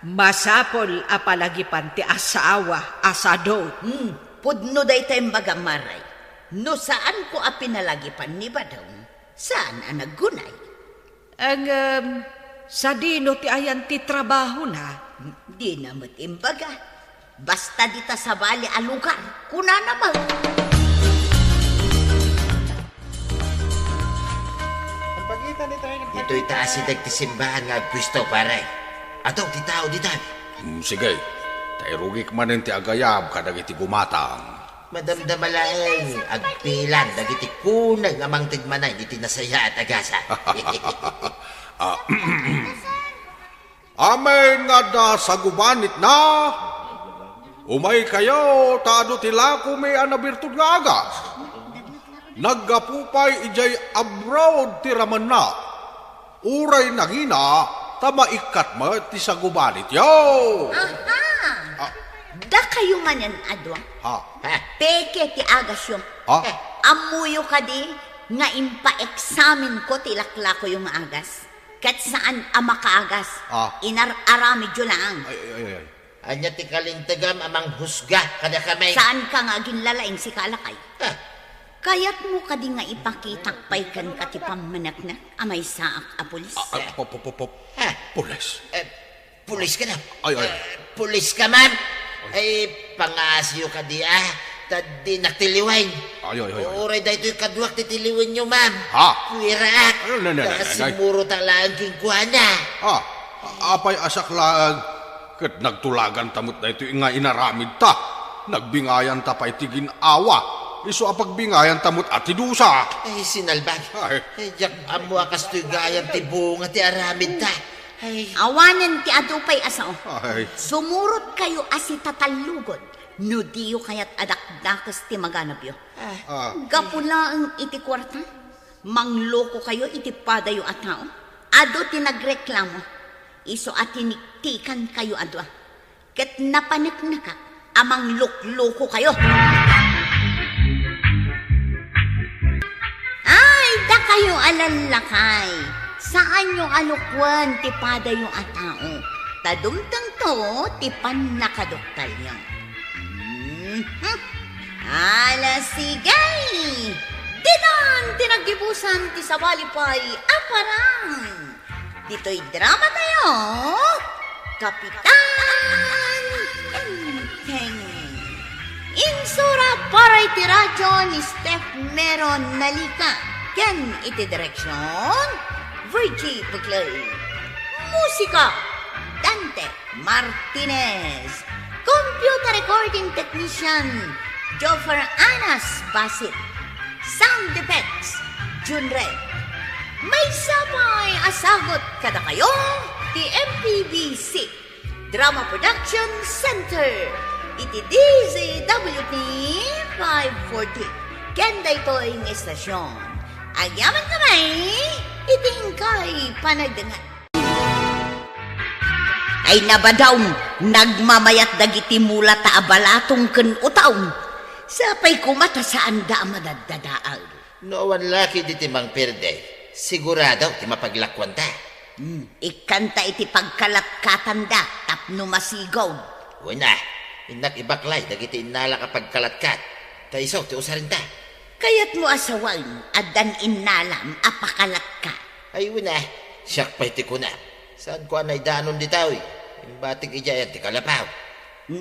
masapul a palagipan ti asawa a sado. Hmm, pudno dayta imbagam, Maray. No saanko a pinalagipan ni Badong, saan a naggunay. Ngem, sadino ti ayan ti trabahona? Dina met imbaga. Basta dita sabali a lugar, kunana met. Ditoy ta asideg ti simbaan nga agpuesto, pare. Adu ti tao dita. Mm, sige. Ta irugik manen ti agayab kadagiti gumatang. Madamdama laeng agbilang dagiti kuneng a mangted manen iti nasayaat a gasa. Ah, amin nga adda sagubanitna, umaykayo ta adu ti lakomi a nabirtud nga agas. Naggapu pay idiay abroad ti ramenna. Uray nangina, ta maikkat met ti sagubanityo. Aha! Ah. Dakayo manen a dua. Ha? Peke ti agasyo. Ha? Ammoyo kadi nga impaeksamenko ti laklakoyo nga agas? Ket saan a makaagas. Ah. Inar-aramidyo laeng. Ay, ay, ay, ay. Ania ti kalintegam a manghusga kadakami? Saanka nga aginlalaing sika a lakay? Ah. Kayatmo kadi nga ipakitak pay kenka ti pammaneknek a maysaak a pulis? Ah, ah, pop, pop, pop, pop. Ah. Pulis. Eh, pulis ka na? Ay, ay. Eh, pulis ka, ma'am? Ay. Ay, pangasiyo kadi, ah. Ta dinak tiliwen. Ay, ay, ay, ay. Uray daytoy kaduak ti tiliwenyo, ma'am. Ha? Puwiraak. Ay, ay, ay, ay, ay, ay. Ta simmurotak laeng kenkuana. Ah, apay a siak laeng? Ket nagtulaganta met daytoy nga inaramidta. Nagbingayanta pay ti gin-awa. Isu a pagbingayanta met a ti dusa. Ay, sinalbag. Ay. Ay, diak ammo a kastoy gayam ti bunga ti aramidta. Ay. Awanen ti adu pay a sao. Ay. Sumurotkayo a sitatallugod no diyo kayat a dakdakes ti maganabyo. Ah. Ah. Gapu laeng iti kuarta, manglokokayo iti padayo a tao. Adu ti nagreklamo. Isu a tiniktikankayo a dua. Ket napaneknekak a mangluklokokayo. Ay, dakayo a lallakay, saanyo a lukoen ti padayo a tao, ta dumtengto ti pannakaduktalyo. Mhm. Ala, sige! Ditan ti naggibusan ti sabali pay a parang. Ditoy drama tayo, Kapitan Enteng. Insura para iti radyo ni Steph Meron Nalika ken iti direksyon, Virgie Buclay. Musika, Dante Martinez. Computer recording technician, Joffer Anas Basit. Sound effects, Jun Red. Maysa pay a sagut kadakayo ti M P B C Drama Production Center iti D Z W T five forty. Ken daytoy nga estasion, agyamankami iti inkay panagdengngeg. Ay nabadaw, nagmamayat dagiti mula ta a balatong ken utaw. Sapay koma ta saanda a madaddadaag. No awan laki diti mangperde, sigurado ti mapaglakuanta. Hmm, ikkanta iti pagkalatkatanda tapno masigaw. Wen a, innak ibaklay dagiti innalak a pagkalatkat, ta isu ti usarinta. Kayatmo a sawen, addan innalam a pakalatkat. Ay, wen a, siak pay ti kunam. Saanko a naidanon ditoy? Imbatik idiay ti kalapaw.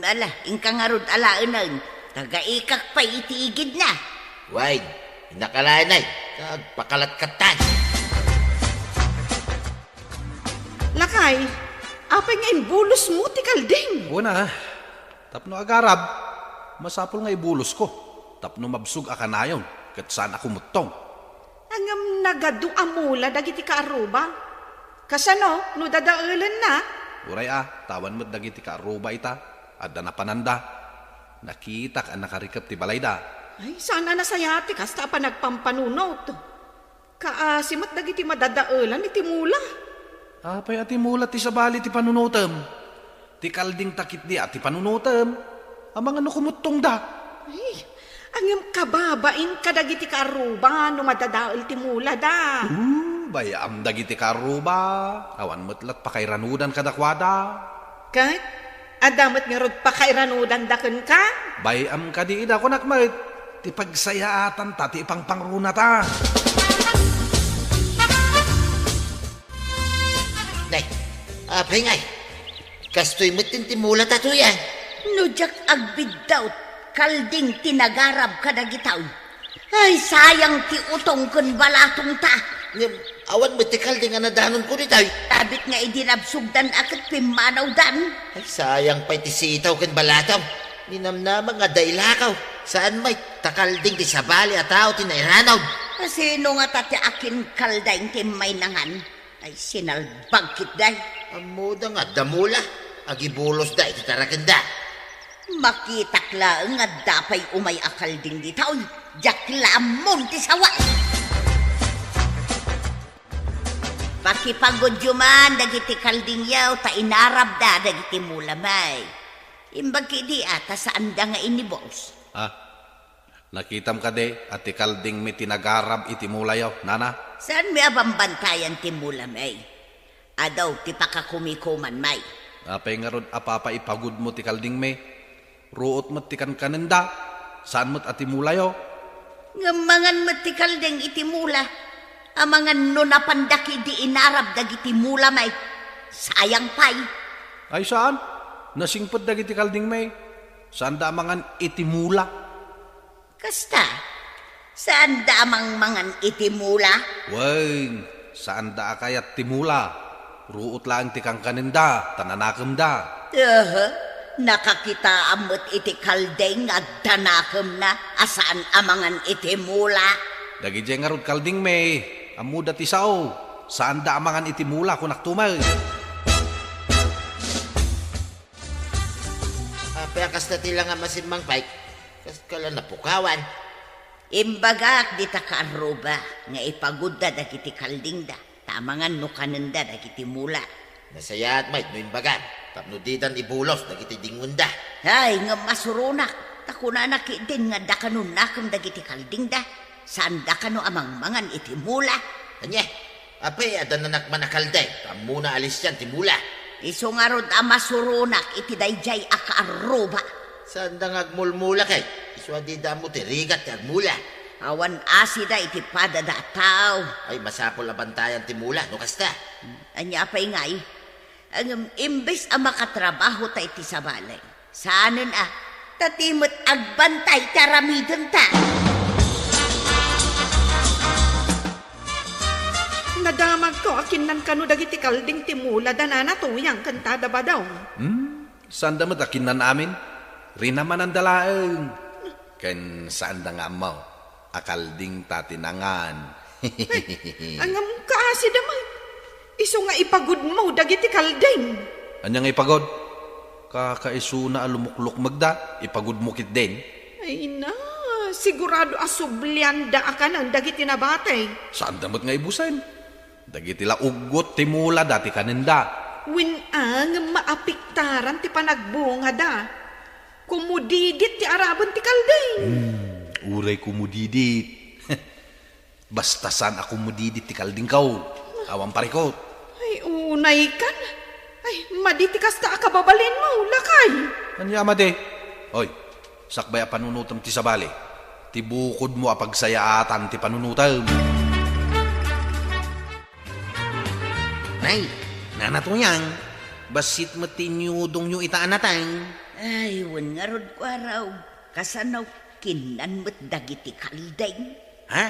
Ala, inka ngarud alaenen, tagaikak pay iti igidna. Wen, innak alaenay, ta agpakalatkattay. Lakay, apay nga imbulos mo ti kalding? Wen a, tapno agarab, masapul nga ibulosko, tapno mabsog a kanayon, ket saan a kumuttong. Ngem nagadu a mula dagiti kaarruba. Kasano no dadaelenna? Uray a, ta awan met dagiti kaarruba ita, adda napananda. Nakitak a nakarikep ti balayda. Ay, saan a nasayaat ti kasta a panagpampanunot. Kaasi met dagiti madadaelan iti mula. Apay a ti mula ti sabali ti panunotem? Ti kalding ta ketdi a ti panunotem. Amangan no kumuttongda. Ay, ngem kababain kadagiti kaarruba no madadael ti mulada. Uh, bay-am dagiti kaarruba. Awan met lat pakairanudan kadakuada. Ket adda met ngarud pakairanudanda kenka? Bay-am kadi ida, kunak met, ti pagsayaatanta ti ipangpangrunata. Nay, apay ngay? Kastoy met ti mulata toy a. No diak agbiddawt, kalding ti nagarab kadagitaw. Ay, sayang ti utong ken balatongta. Ngem, awan met ti kalding a nadanonko ditoy. Tabit nga idi nabsogdan a ket pimmanawdan. Ay, sayang pay ti sitaw ken balatong. Ninamnama nga adda ilakaw. Saan met, ta kalding ti sabali a tao ti nairanaw. Asino ngata ti akin kalding ti mainangan? Ay, sinalbag ketdi. Ammoda nga adda mula, agibulosda iti tarakenda. Makitak laeng nga adda pay umay a kalding ditoy, diak la ammon ti sawa. Pakipagudyo man dagiti kaldingyo ta inarabda dagiti mula, may. Imbag ketdi a ta saanda nga inibos. Ah, nakitam kadi a ti kaldingmi ti nagarab iti mulayo, nana? Saanmi a bambantayan ti mulami? Adu ti pakakumikumanmi. Apay ngarud a papaipagudmo ti kaldingmi? Ruot met ti kankanenda, saan met a ti mulayo. Ngem mangan met ti kalding iti mula. Amangan no napanda ketdi inarab dagiti mulami. Sayang pay. Ay saan? Nasingpet dagiti kaldingmi. Saanda a mangan iti mula. Kasta, saanda a mangmangan iti mula? Wen, saanda a kayat ti mula. Ruot laeng ti kankanenda, ta nanakemda. Aha, nakakitaam met iti kalding nga adda nakemna a saan a mangan iti mula. Dagidiay ngarud kaldingmi, ammoda ti sao, saanda a mangan iti mula, kunak tumen. Apay a kasta ti la nga masimmang pay, kas kala napukawan. Imbagak dita kaarruba nga ipagudda dagiti kaldingda, ta amangan no kanenda dagiti mula. Nasayaat met no imbagam, tapno didan ibulos dagiti dingngenda. Ay, ngem masuronak, ta kunana ketdin nga adda kano nakem dagiti kaldingda. Saanda kano a mangmangan iti mula? Ania, apay a dananak man a kalding, ammona a lisian ti mula? Isu ngarud a masuronak iti daydiay a kaarruba. Saanda nga agmulmula kay, isu a dida ammo ti rigat ti agmula. Awan asida iti padada a tao. Ay, masapul a bantayan ti mula, no kasta. Ania pay ngay? Ngem imbes a makatrabaho ta iti sabali, saanen a, ta ti met agbantay ti aramidenta. Nadamagko a kinnan kano dagiti kalding ti mula da Nana Tuyang ken Tada Badong. Hmm? Saanda met a kinnan amin? Rinamananda laeng. Ken saanda nga ammo a kalding ta ti nangan. Ay, ngem kaasida met. Isu nga ipagudmo dagiti kalding. Ania nga ipagud? Kakaisuna a lumuklukmegda, ipagudmo ketdin. Ay na, sigurado a sublianda a kanen dagiti nabati. Saanda met nga ibusen. Dagiti la uggot ti mulada ti kanenda. Wen a, ngem maapektaran ti panagbungada. Kumudidit ti araben ti kalding. Hmm, uray kumudidit. Basta saan a kumudidit ti kaldingko. Awan parikut. Ay, unaykan. Ay, madi ti kasta a kababalinmo, lakay. Ania a madi? Hoy, sakbay a panunotem ti sabali, ti bukodmo a pagsayaatan ti panunotem. Nay, Nana Tuyang, bassit met ti inyudongyo ita a nateng. Ay, wen ngarud, Kuaraw, kasano kinnan met dagiti kalding? Ha?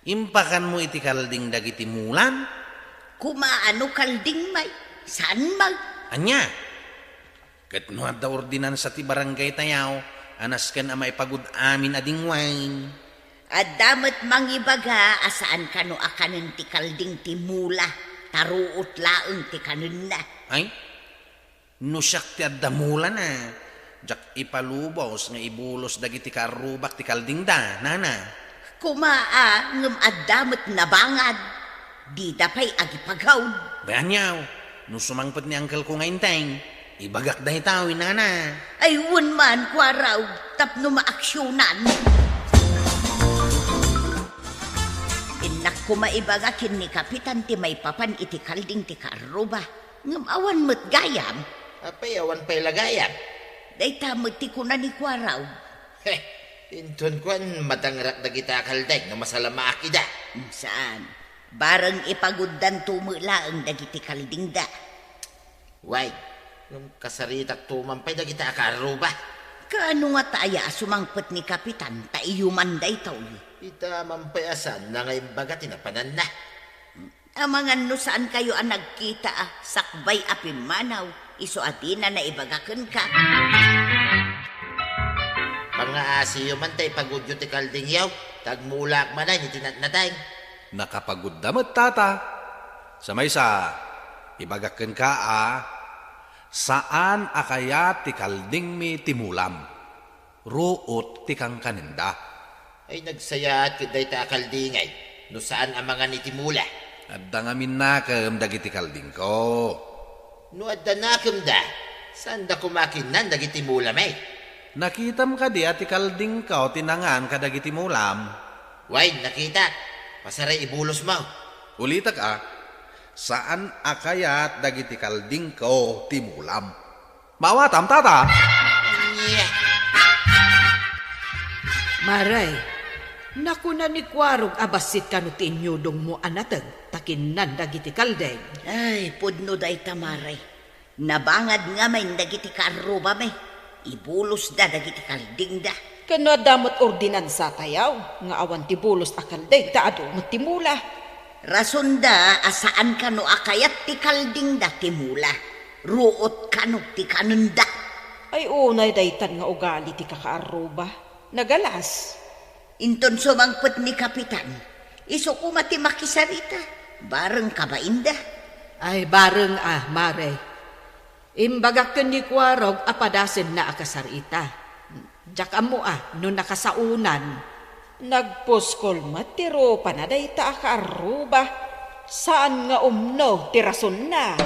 Impakanmo iti kalding dagiti mulam? Kumaano kalding, may? Saan, may? Ania? Ket no adda ordinansa ti barangay tayo a nasken a maipagud amin a dingwain? Adda met mangibaga a saan kano a kanen ti kalding ti mula, ta ruot laeng ti kanenna. Ay? No siak ti adda mulana, diak ipalubos nga ibulos dagiti kaarrubak ti kaldingda, nana. Kuma a, ngem adda met nabangad. Dida pay agipagaw. Bay, aniaw, no sumangpet ni angkelko nga inteng, ibagak dayta, wi nana. Ay, wen man, Kuaraw, tapno maaksionan. Innak koma ibaga ken ni Kapitan ti maipapan iti kalding ti kaarruba. Ngem awan met gayam. Apay, awan pay la gayam? Dayta met ti kuna ni Kuaraw. Heh, inton kuan, madangrak dagita a kalding no masalamaak ida. Saan? Bareng ipaguddanto met laeng dagiti kaldingda. Way, ngem kasaritakto man pay dagita a kaarruba. Kaano ngata aya a sumangpet ni Kapitan ta iyo man daytoy? Ita man pay a saan nga imbaga ti napananna. Amangan no saankayo a nagkita a sakbay a pimmanaw, isu a dina naibaga kenka. Pangaasiyo man ta ipagudyo ti kaldingyo, ta agmulaak manen iti natnateng. Nakapagudda met, tata. Sa maysa, ibagak kenka a saan a kayat ti kaldingmi ti mulam. Ruot ti kankanenda. Ay, nagsayaat ket dayta a kaldingay no saan a mangan iti mula. Adda ngamin nakem dagiti kaldingko. No adda nakemda, saanda koma kinnan dagiti mulami? Nakitam kadi a ti kaldingko ti nangan kadagiti mulam? Way, nakitak. Pasaray ibulosmo. Ulitek a, saan a kayat dagiti kaldingko ti mulam. Maawatam, tata? Ania? Mare, nakuna ni Kuarog a bassit kano ti inyudongmo a nateg ta kinnan dagiti kalding. Ay, pudno dayta, mare. Nabangad ngamin dagiti kaarrubami. Ibulosda dagiti kaldingda. Ken no adda met ordinansatayo nga awan ti bulos a kalding ta adu met ti mula. Rasonda a saan kano a kayat ti kaldingda ti mula. Ruot kano ti kanenda. Ay, unay daytan nga ugali ti kakaarruba. Nagalas. Inton sumangpet ni Kapitan, isu koma ti makisarita. Bareng kabainda. Ay, bareng a, mare. Imbagak ken ni Kuarog a padasenna a kasarita. Diak ammo a no nakasaonan. Nagpuskol met ti rupana dayta a kaarruba. Saan nga umno ti rasonna.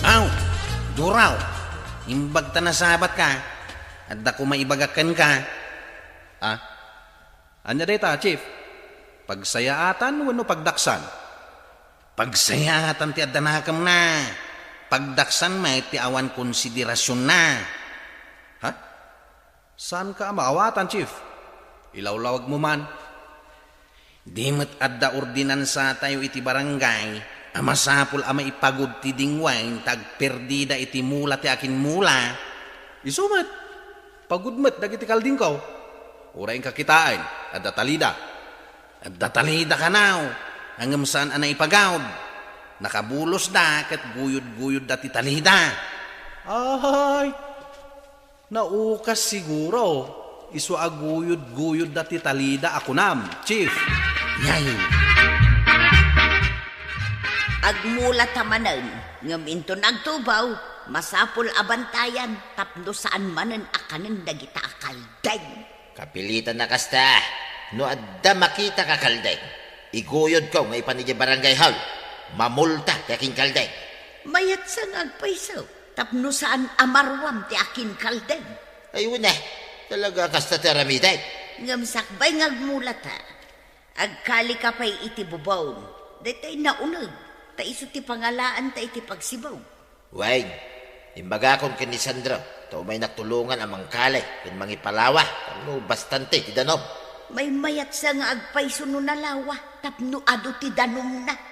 Aw, Duraw, imbag ta nasabatka. Adda koma ibagak kenka. Ah? Ania dayta, Chief? Pagsayaatan wenno pagdaksan? Pagsayaatan ti adda nakemna. Pagdaksan met ti awan konsiderasionna. Ha? Saanka a maawatan, Chief? Ilawlawagmo man. Di met adda ordinansatayo iti barangay a masapul a maipagud ti dingwain ta agperdida iti mula ti akinmula. Isu met, pagud met dagiti kaldingko. Uray inka kitaen, adda talida. Adda talida kanaw, ngem saan a naipagaud. Nakabulosda ket guyod-guyodda ti talida. Ay, naukas siguro. Isu a guyod-guyodda ti talida a kunam, Chief. Yay! Agmulata manen, ngem inton agtubaw, masapul a bantayan tapno saan manen a kanen dagita a kaldeng. Kapilitan a kasta, no adda makita ka kaldeng, iguyodko nga ipan idiay barangay hall. Mamulta ti akinkaldeng. Mayat sa nga agpayso, tapno saan a maruam ti akinkaldeng. Ay, wen a, talaga kasta ti aramidek. Ngem sakbay nga agmulata, agkalika pay iti bubon. Daytay nauneg, ta isu ti pangalaanta iti pagsibug. Wen, imbagakon ken ni Sandro, ta umaynak tulongan a mangkali ken mangipalawa, tapno bastante ti danum. Maymayat sa nga agpayso no nalawa, tapno adu ti danumna.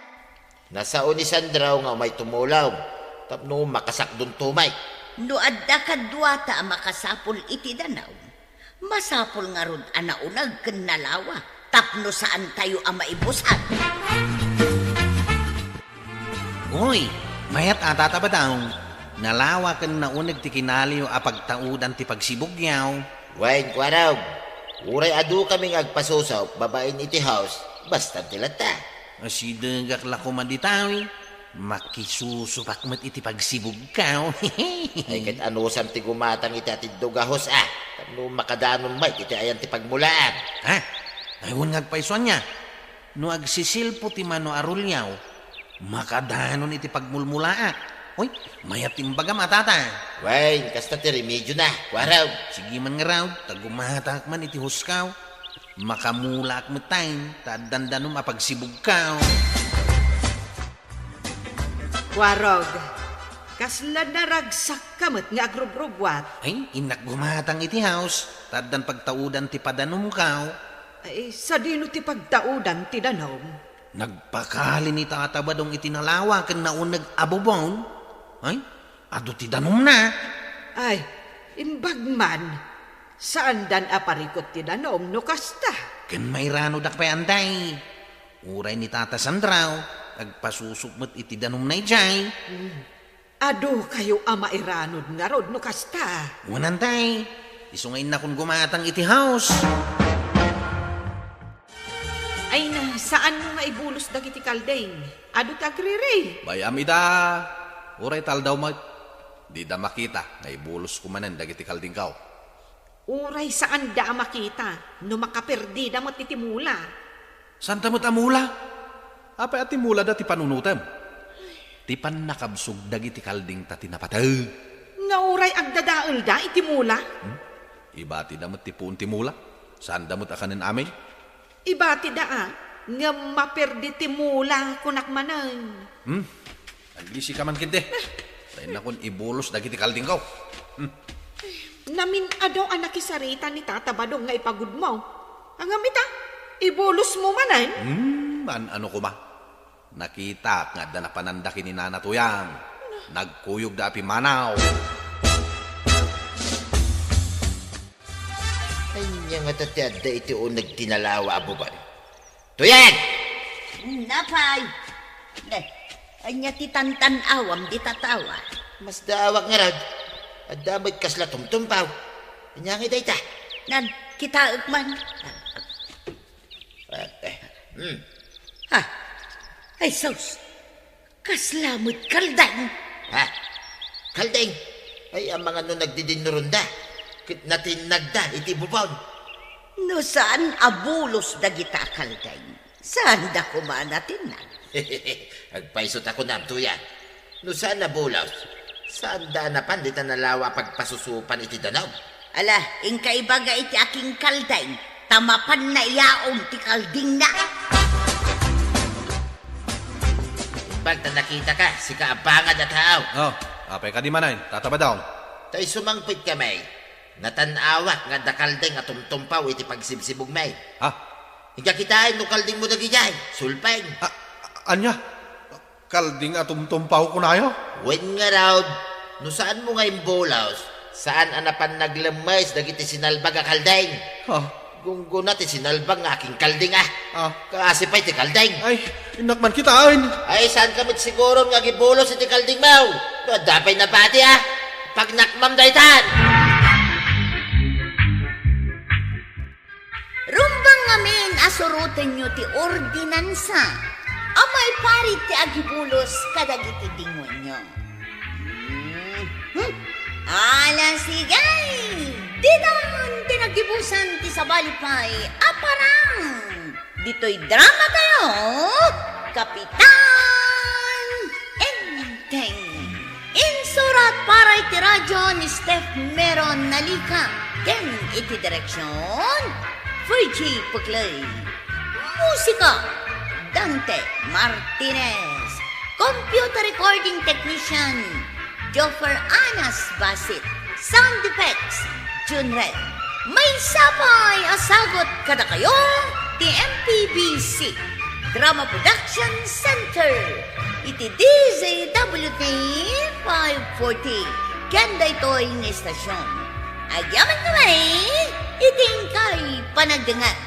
Nasao ni Sandro nga umay tumulong, tapno makasakdon tumay. No adda kaduata a makasapul iti danum, masapul ngarud a nauneg ken nalawa, tapno saantayo a maibus-an. Uy, mayat a, Tata Badong. Nalawa ken nauneg ti kinaliyo a pagtaudan ti pagsibugyo. Wen, Kuarog, uray adu kami nga agpasusup babaen iti house, bastante latta. Asidegak la koma ditawi. Makisusupak met iti pagsibugko. Ay, ket anusam ti gumatang iti atiddog a house a, tapno makadanon met iti ayan ti pagmulaan. Ha? Ay, wen nga agpayso ania. No agsisilpo ti mano a ruliaw, makadanon iti pagmulmulaak. Uy, mayat ti imbagam a, Tata. Wen, kasta ti remediona, Kuarog. Sige man ngarud, ta gumatangak man iti houseko. Makamulaak met tayen, ta addan danum a pagsibugko. Kuarog, kasla naragsakka met nga agrugrugwat. Ay, innak gumatang iti house, ta addan pagtaudan ti padanumko. Ay, sadino ti pagtaudan ti danum? Nagpakali ni Tata Badong iti nalawa ken nauneg a bubon. Ay, adu ti danumna. Ay, imbag man. Saandan a parikut ti danum no kasta. Ken mairanodak pay, Antay. Uray ni Tata Sandro, agpasusup met iti danumna idiay. Hmm. Adukayo a mairanod ngarud no kasta. Wen, Antay. Isu nga innakon gumatang iti house. Ay na, saanmo nga ibulos dagiti kalding? Adu ti agriri. Bay-am ida. Uray ta aldaw met. Dida makita nga ibulosko manen dagiti kaldingko. Uray saanda a makita no makaperdida met iti mula. Saanta met a mula? Apay a ti mulada ti panunotem? Ti pannakabsog dagiti kaldingta ti napateg. Nga uray agdadaelda iti mula? Hmm? Ibatida met ti puon ti mula. Saanda met a kanen amin. Ibatida a, ngem maperdi ti mula, kunak manen. Hmm? Agisika man ketdi. Ta innakon ibulos dagiti kaldingko. Hmm. Namin-adu a nakisarita ni Tata Badong nga ipagudmo. Ngem ita, ibulosmo manen? Hmm, an-ano koma. Nakitak nga adda napananda ken ni Nana Tuyang. Nagkuyogda a pimmanaw. Ania ngata ti adda iti uneg ti nalawa a bubon? Tuyang! Napay! Eh, ania ti tantan-awam dita tawa? Masdaawak ngarud. Adda met kasla tumtumpaw. Ania ngay dayta? Nan, kitaek man. Eh, eh, hmm. Ha? Ay, sus! Kasla met kaldeng. Ha? Kaldeng? Ay, amangan no nagdidinnuronda. Ket natinnagda iti bubon. No saan a bulos dagita a kaldeng, saanda koma a natinnag. Agpayso ta kunam, Tuyang. No saan a bulos, saanda a napan dita nalawa a pagpasusupan iti danum. Ala, inka ibaga iti akinkaldeng, ta mapanna iyaon ti kaldingna. Imbag ta nakitaka, sika a bangad a tao. Oh, apay kadi manen, Tata Badong? Ta isu mangpetkami, natan-awak nga adda kalding a tumtumpaw iti pagsibsibugmi. Ha? Inka kitaen no kaldingmo dagidiay, sulpeng. A-, a-, ania? Kalding a tumtumpaw kunayo? Wen ngarud, no saanmo nga imbulos, saan a napan naglemmes dagiti sinalbag a kalding. Ha? Gunggona ti sinalbang nga akingkalding, a. Ah. Kaasi pay ti kalding. Ay, innak man kitaen. Ay, saan ka met siguron nga agibulos iti kalding mo? No, adda pay nabati, a. Pagnakmam daytan. Rumbeng ngamin a surotenyo ti ordinansa a maiparit ti agibulos kadagiti dingonyo. Hmm. Ala, sige! Ditan ti naggibusan ti sabali pay a parang ditoy drama tayo, Kapitan Enteng. Insurat para iti radyo ni Steph Meron Nalica ken iti direksyon, Virgie Puglay. Musika, Dante Martinez. Computer recording technician, Joffer Anas Basit. Sound effects, June Red. Maysa pay a sagut kadakayo ti M P B C Drama Production Center iti D Z W T five forty ken daytoy nga istasyon. Agyaman kami iti inkay panagdengngeg.